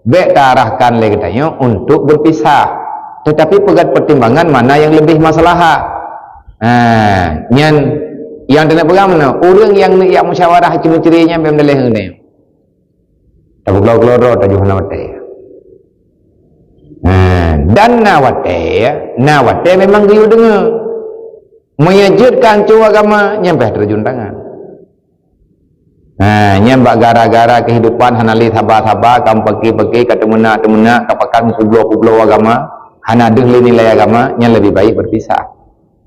Bèk taarahkan lé geutanyoe untuk berpisah, tetapi peugöt pertimbangan mana yang lebih maslahat. Ha, nyan nyang tapeugah meunoe, ureuëng nyang neuk jak musyawarah ceumeucre nyan bèk meudaleh ngon geutanyoe. Tapeuglou-glou droe tajoh na watèe. Ha, dan na watèe, na watèe memang geuyue deungoe. Meunyoe jeuet ka hanco agama, nyan payah teureujun tangan. Ha, nyan bak gara-gara kehidupan hana lé saba-saba, ka meupaké-paké, ka teumeunak-teumeunak, ka pakat meupubloe-publoe agama, hana deuh lé nilai agama, nyan leubeh baik berpisah.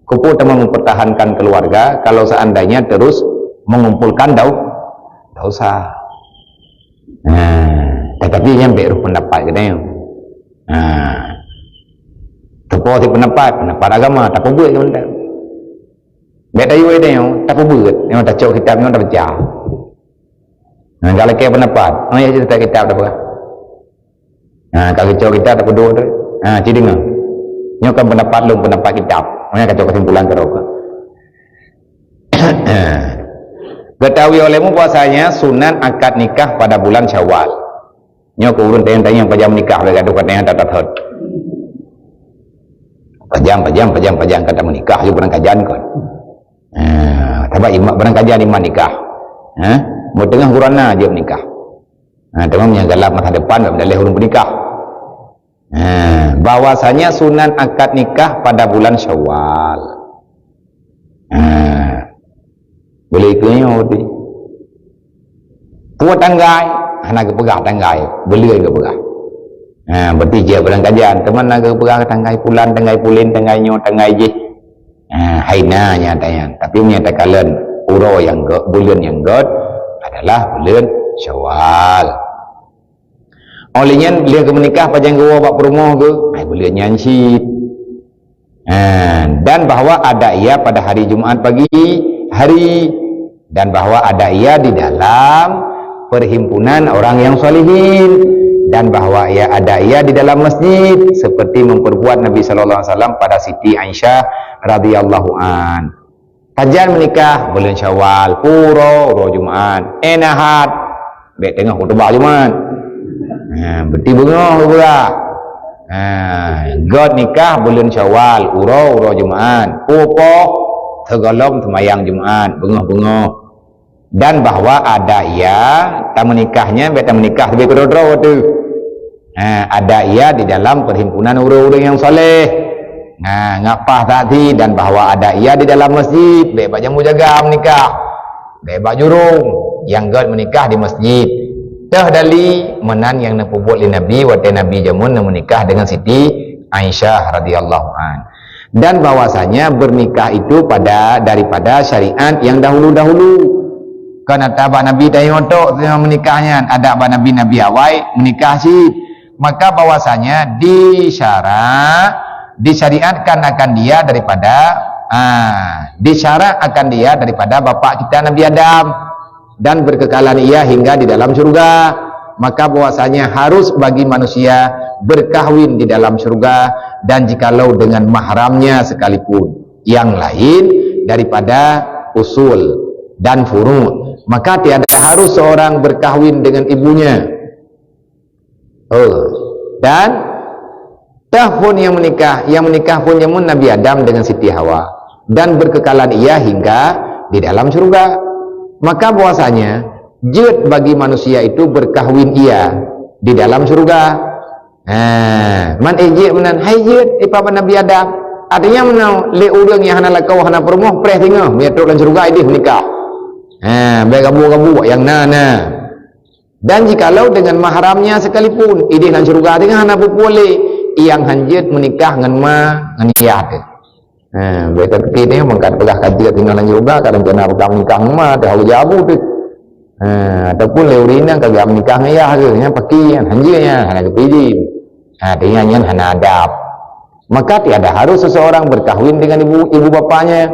Keupeue teuma mempertahankan keluarga kalau seandainya terus mengumpulkan dau-, dosa? Nah, tetapi nyan bèk rôh pendapat geutanyoe. Nah, teupeue si pendapat, pendapat agama, tapeubeuet keu mantong. Bèk tayue tanyoe, tapeubeuet, nyoe tacok kitab nyoe tabaca. Nah, galakèe pendapat, oh ya, cerita kitab tapeugah. Ha, ka geucok kitab tapeuduek tu. Ha, ci deungoe. Nyoe kan pendapat lôn, pendapat kitab. Makanya ka cok kesimpulan keudroe. Ketahui olehmu bahwasanya sunat akad nikah pada bulan Syawal. Nyoe keu ureuëng tanyong-tanyong pajan nikah, bèk gadoh ka tanyong that-that. Pajan, pajan, pajan, pajan ka tameunikah, yue beurangkajan kon. Ha, sabab iman beurangkajan iman nikah. Ha? Meuteungoh gurana jeuet nikah. Ha, teuma nyang galak masa depan bak meudaleh ureuëng peunikah. Ha, bahwasanya sunat akad nikah pada bulan Syawal. Ha. Boleh ikut nyoe berarti. Puwoe tanggai, hana geupeugah tanggai, buleuen geupeugah. Ha, berarti jeuet beurangkajan, teuma na geupeugah tanggai pulan, tanggai pulen, tanggai nyoe, tanggai jih. Ha, hai na nyata nyan. Tapi meunyo takalon uroe nyang göt, buleuen nyang göt adalah buleuen Syawal. Óh lheueh nyan lheueh geumeunikah pajan geuwoe bak peurumoh geuh, hai buleuen nyan cit. Ha, dan bahwa ada ia pada hari Jumat pagi hari, dan bahwa ada ia di dalam perhimpunan orang yang salihin, dan bahwa ia ada ia di dalam masjid seperti memperbuat Nabi sallallahu alaihi wasallam pada Siti Aisyah radhiyallahu an. Pajan meunikah, buleuen Syawal, pue uroe, uroe Jumat, eh na that, bèk teungoh khutubah Jumat. Ha, beuti beungoh geupeugah. Ha, göt nikah buleuen Syawal, uroe-uroe Jumat. Peue po? Sigohlom seumayang Jumat, beungoh-beungoh. Dan bahwa ada ia tameunikah nyan, bèk tameunikah leubeh keudroe-droe teuh. Ha, ada ia di dalam perhimpunan ureueng-ureueng nyang saleh. Ha, ngat paih saksi dan bahwa ada ia di dalam masjid, bèk bak jambu jaga meunikah. Bèk bak jurông, nyang göt meunikah di masjid. Teuh dali meunan nyang neupeubuet lé Nabi watèe Nabi jameun neumeunikah dengan Siti Aisyah radhiyallahu an. Dan bahwasanya bernikah itu pada, daripada syariat yang dahulu-dahulu. Kon ata bak Nabi tanyoe tok nyang meunikah nyan, adak bak Nabi-nabi awai meunikah cit. Maka bahwasanya disyarak, disyariatkan akan dia daripada, ah, disyarak akan dia daripada bapak kita Nabi Adam, dan berkekalan ia hingga di dalam syurga. Maka bahwasanya harus bagi manusia berkahwin di dalam syurga, dan jikalau dengan mahramnya sekalipun, yang lain daripada usul dan furu', maka tiada harus seorang berkahwin dengan ibunya. Oh, dan teuh phon nyang meunikah, nyang meunikah phon jameun Nabi Adam dengan Siti Hawa, dan berkekalan ia hingga di dalam syurga. Maka bahwasanya jeuet bagi manusia itu berkahwin ia di dalam syurga. Ha, man ék jeuet meunan, hai jeuet, ipa ban Nabi Adam. Artinya meunan, lé ureueng nyang hana lakoe, hana peurumoh, preh singoh, meunyo trok lam syurga idéh meunikah. Ha, bèk gabuek-gabuek nyang na, na. Dan jikalau dengan mahramnya sekalipun, idéh lam syurga teuh hana peue-peue lé, nyang han jeuet meunikah ngon ma, ngon yah teuh. Ha, bèk tapike teuh, mangkat peugah ka jeuet singoh lam syurga, ka rencana peugah meunikah ngon ma, teuh hana jabu teuh. Ha, ataupun lé ureueng inong ka geujak meunikah ngon yah geuh, nyan paki nyan, han jeuet nyan, hana geupeuidin. Ha, artinya nyan hana adab. Maka tiada harus seseorang berkahwin dengan ibu, ibu bapanya,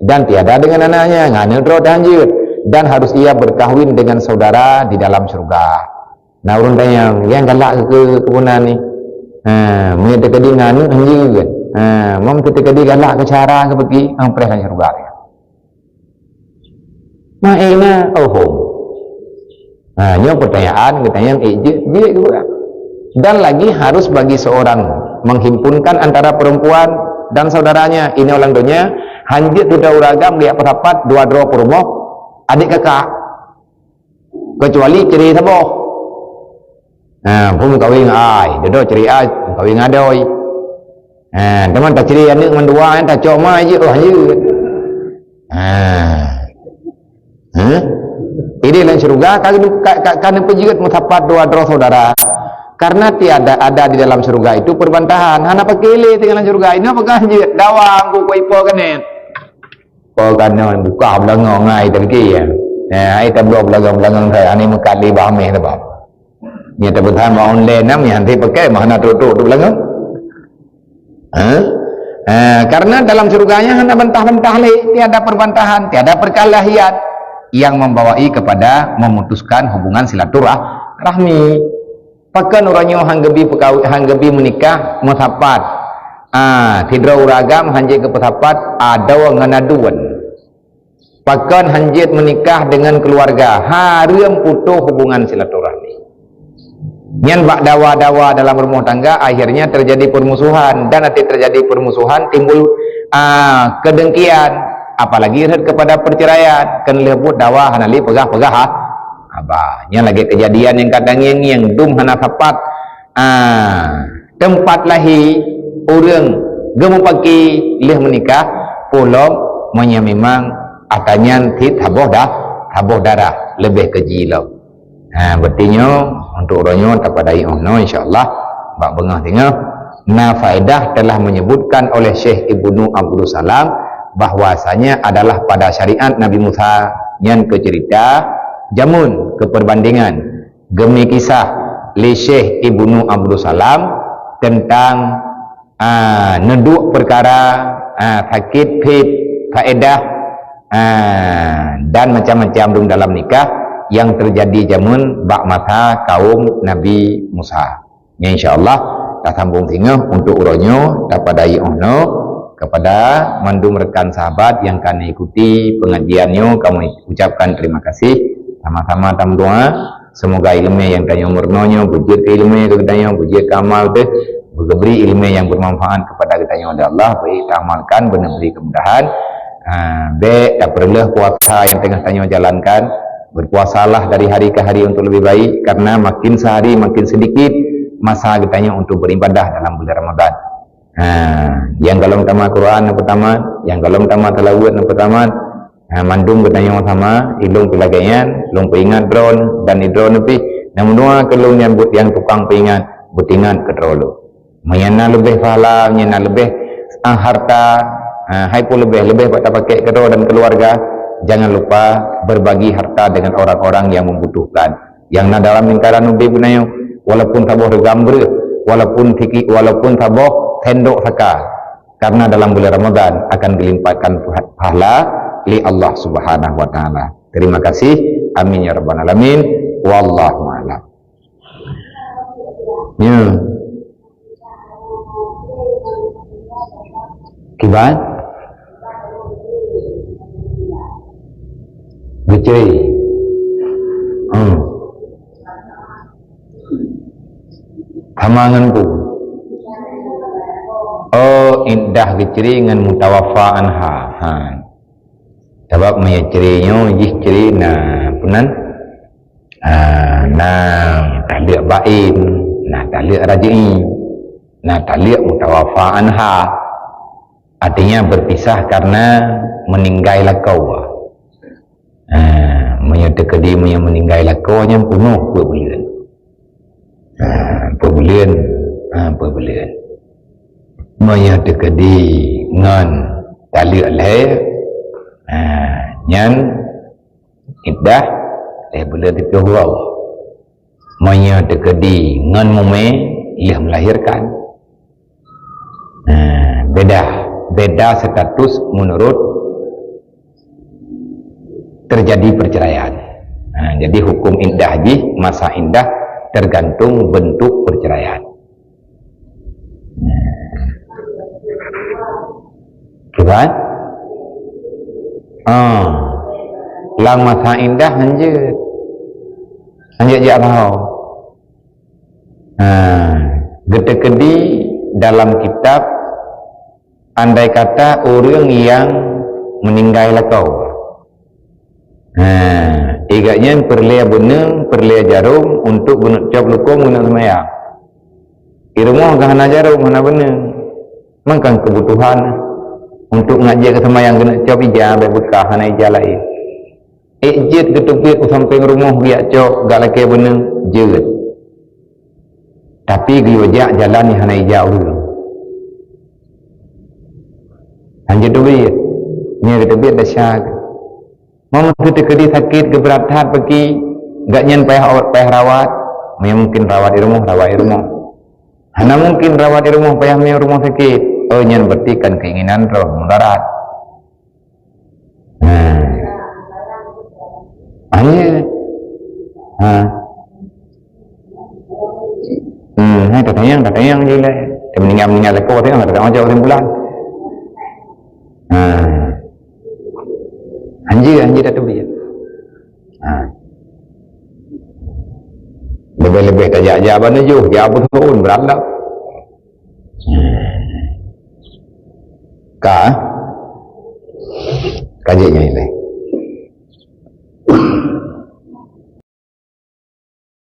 dan tiada dengan anaknya, ngon aneuk droe teuh han jeuet, dan harus ia berkahwin dengan saudara di dalam syurga. Na ureueng tanyong, nyang galak keu keubunan ni. Ha, meunyo teukeudi ngon aneuk han jeuet. Ha, meunyo teukeudi galak keu cara keu peuki, han preh lam syurga. Maena, oh. Ha, nyoe pertanyaan, pertanyaan, eh, jeuet, jeuet ke bukan? Dan lagi harus bagi seorang menghimpunkan antara perempuan dan saudaranya. Inoe lam donya, han jeuet sidroe ureueng agam geujak peusapat dua droe peurumoh, adik kakak. Kecuali cerai saboh. Ha, phon meukawen ngon ai, dudoe cerai ai, meukawen ngon adoi. Ha, teuma tacre aneuk mandua, tacok ma jeuet, oh, jeuet. Ha. Ha? Idéh lam syeuruga ka, ka, ka, ka neupeujeuet meusapat dua droe saudara. Karena tiada ada di dalam syeuruga itu perbantahan. Hana paké lé tinggai lam syeuruga. Inoe peugah jeuet, dawa angku ku ipo keunan. Po keunan buka beulangong ngai teuki ya. Ha, ai tabloe beulangong-beulangong sai, ani meukat lé bah meh teubab. Nyan teupeusan bak online nam, nyan hana pakai, mah hana trok-trok tu beulangong. Ha? Ha, karena dalam syeuruga nyan hana bantah-bantah lé, tiada perbantahan, tiada perkelahian yang membawai kepada memutuskan hubungan silaturah-, rahmi. Pakon uroe nyoe han geubi peukawi-, han geubi meunikah meusapat? Ah, sidroe ureueng agam han jeuet geupeusapat adoe ngon aduen. Pakon han jeuet meunikah deungon keuluwarga, hareuem putôh hubungan silaturahmi. Nyan bak dawa-dawa dalam rumoh tangga, akhirnya terjadi permusuhan, dan até terjadi permusuhan timbul, ah, kedengkian, apalagi rhot kepada perceraian, keu lheueh buet dawa hana lé peugah-peugah ha-, haba. Nyan lagée kejadian nyang ka tangieng-ngieng dum hana sapat, ah, teumpat lahé ureuëng geumupaki lheueh meunikah, pulom meunyoe memang ata nyan cit saboh da-, saboh darah leubeh keu jilom. Ha, berarti nyoe untuk uroe nyoe tapadai óh noe insya-Allah bak beungoh singoh. Na faedah telah menyebutkan oleh Syekh Ibnu Abdul Salam bahwasanya adalah pada syariat Nabi Musa nyan keu cerita jameun keu perbandingan geumi kisah lé Syekh Ibnu Abdul Salam tentang, ah, neuduek peukara, ah, sakét phét, faedah, ah, dan macam-macam dum dalam nikah yang terjadi jameun bak masa kaum Nabi Musa. Nyan insya-Allah tasambong singoh untuk uroe nyoe tapadai óh noe kepada mandum rekan sahabat yang ka neuikuti pengajian nyoe kami ucapkan terima kasih. Sama-sama tameudoa semoga ileumé nyang tanyoe meurunoe nyoe beujeuet keu ileumé keu geutanyoe, beujeuet keu amal teuh, Geubri ileumèe nyang beumanfaat keupada geutanyoe lé Allah, bèk taamalkan, beuneubri keumudahan. Ha, bèk tapeureuloh puasa nyang teungoh tanyoe jalankan. Berpuasalah dari hari ke hari untuk lebih baik, karena makin sehari makin sedikit masa geutanyoe untuk beribadah dalam bulan Ramadan. Ha, nyang gohlom tamah Quran nyang peutama, nyang gohlom tamah seulaweuet nyang peutama. Ha, mandum geutanyoe sama, ilôn pih lagèe nyan, lôn peuingat droeneuh dan droeneuh pih. Nyang meudua keu lôn nyang buet nyang tukang peuingat, beutingat keu droe lôn. Meunyo na leubeh pahala, meunyo na leubeh, ah, harta, ah, hai pun leubeh, leubeh bak tapakèk keu droe dan keuluwarga, jangan lupa berbagi harta dengan orang-orang yang membutuhkan. Nyang na dalam lingkaran ubé geutanyoe, walaupun saboh reugam breueh, walaupun siki-, walaupun saboh sendok saka, karena dalam bulan Ramadan akan geulimpahkan pahala lé Allah Subhanahu wa Taala. Terima kasih. Amin ya rabbal alamin. Wallahu a'lam. Ya. Kiban? Geucre. Hmm. Sama ngon ku. Oh, iddah geucre ngon mutawafa anha. Ha. Sabab meunyo cre nyoe jih cre na peunan. Ah, na taleuek bain, na taleuek raj'i, na taleuek mutawafa anha. Artinya berpisah karena meninggai lakoe. Ah, meunyo teukeudi meunyo meninggai lakoe nyan peunoh peuet buleuen. Ah, peuet buleuen, ah, peuet buleuen. Meunyo teukeudi ngon taleuek lhèe, ah, nyan iddah lhèe buleuen siplôh dua. Meunyo teukeudi ngon mumè lheueh melahirkan. Ha, beda, beda status menurut terjadi perceraian. Ha, jadi hukum iddah jih, masa iddah tergantung bentuk perceraian. Kiban? Ah. Lam masa iddah hanjeuet. Hanjeuet jak baho. Ha, geuteukeudi dalam kitab, andai kata ureueng nyang meninggai lakoe. Ha, i gobnyan peureulèe beuneung, peureulèe jarôm untuk geuneuk cop lukôm geuneuk seumayang. I rumoh geuh hana jarôm, hana beuneung. Meunan keubutuhan untuk ngajak keu seumayang geuneuk cop ija, bèk beukah, hana ija laén. Ék jeuet geuteubiet u sampéng rumoh geujak cok, geulakèe beuneung, jeuet. Tapi geuyue jak jalan nyang hana ija ureueng. Hanjeuet teubiet. Nyan geuteubiet desya. Meunyoe teukeudi sakét geubeurat that peuki, gobnyan payah ot, payah rawat. Meunyoe mungkin rawat di rumoh, rawat di rumoh. Hana mungkin rawat di rumoh, payah meunyoe rumoh sakét. Oh, nyan berarti kan keinginan droe mudarat. Ha. Ha, ya. Ha. Hmm, hai tatanyong, tatanyong je lah. Dia meninggal, meninggal leko, tengok, tak ada macam kesimpulan. Ha. Anjir, anjir dah tu dia. Ha. Lebih-lebih tajak-jak bak nujoh, jak beuthôn, beuralap. Hmm. Ka? Ka jeuet nyan ilèe.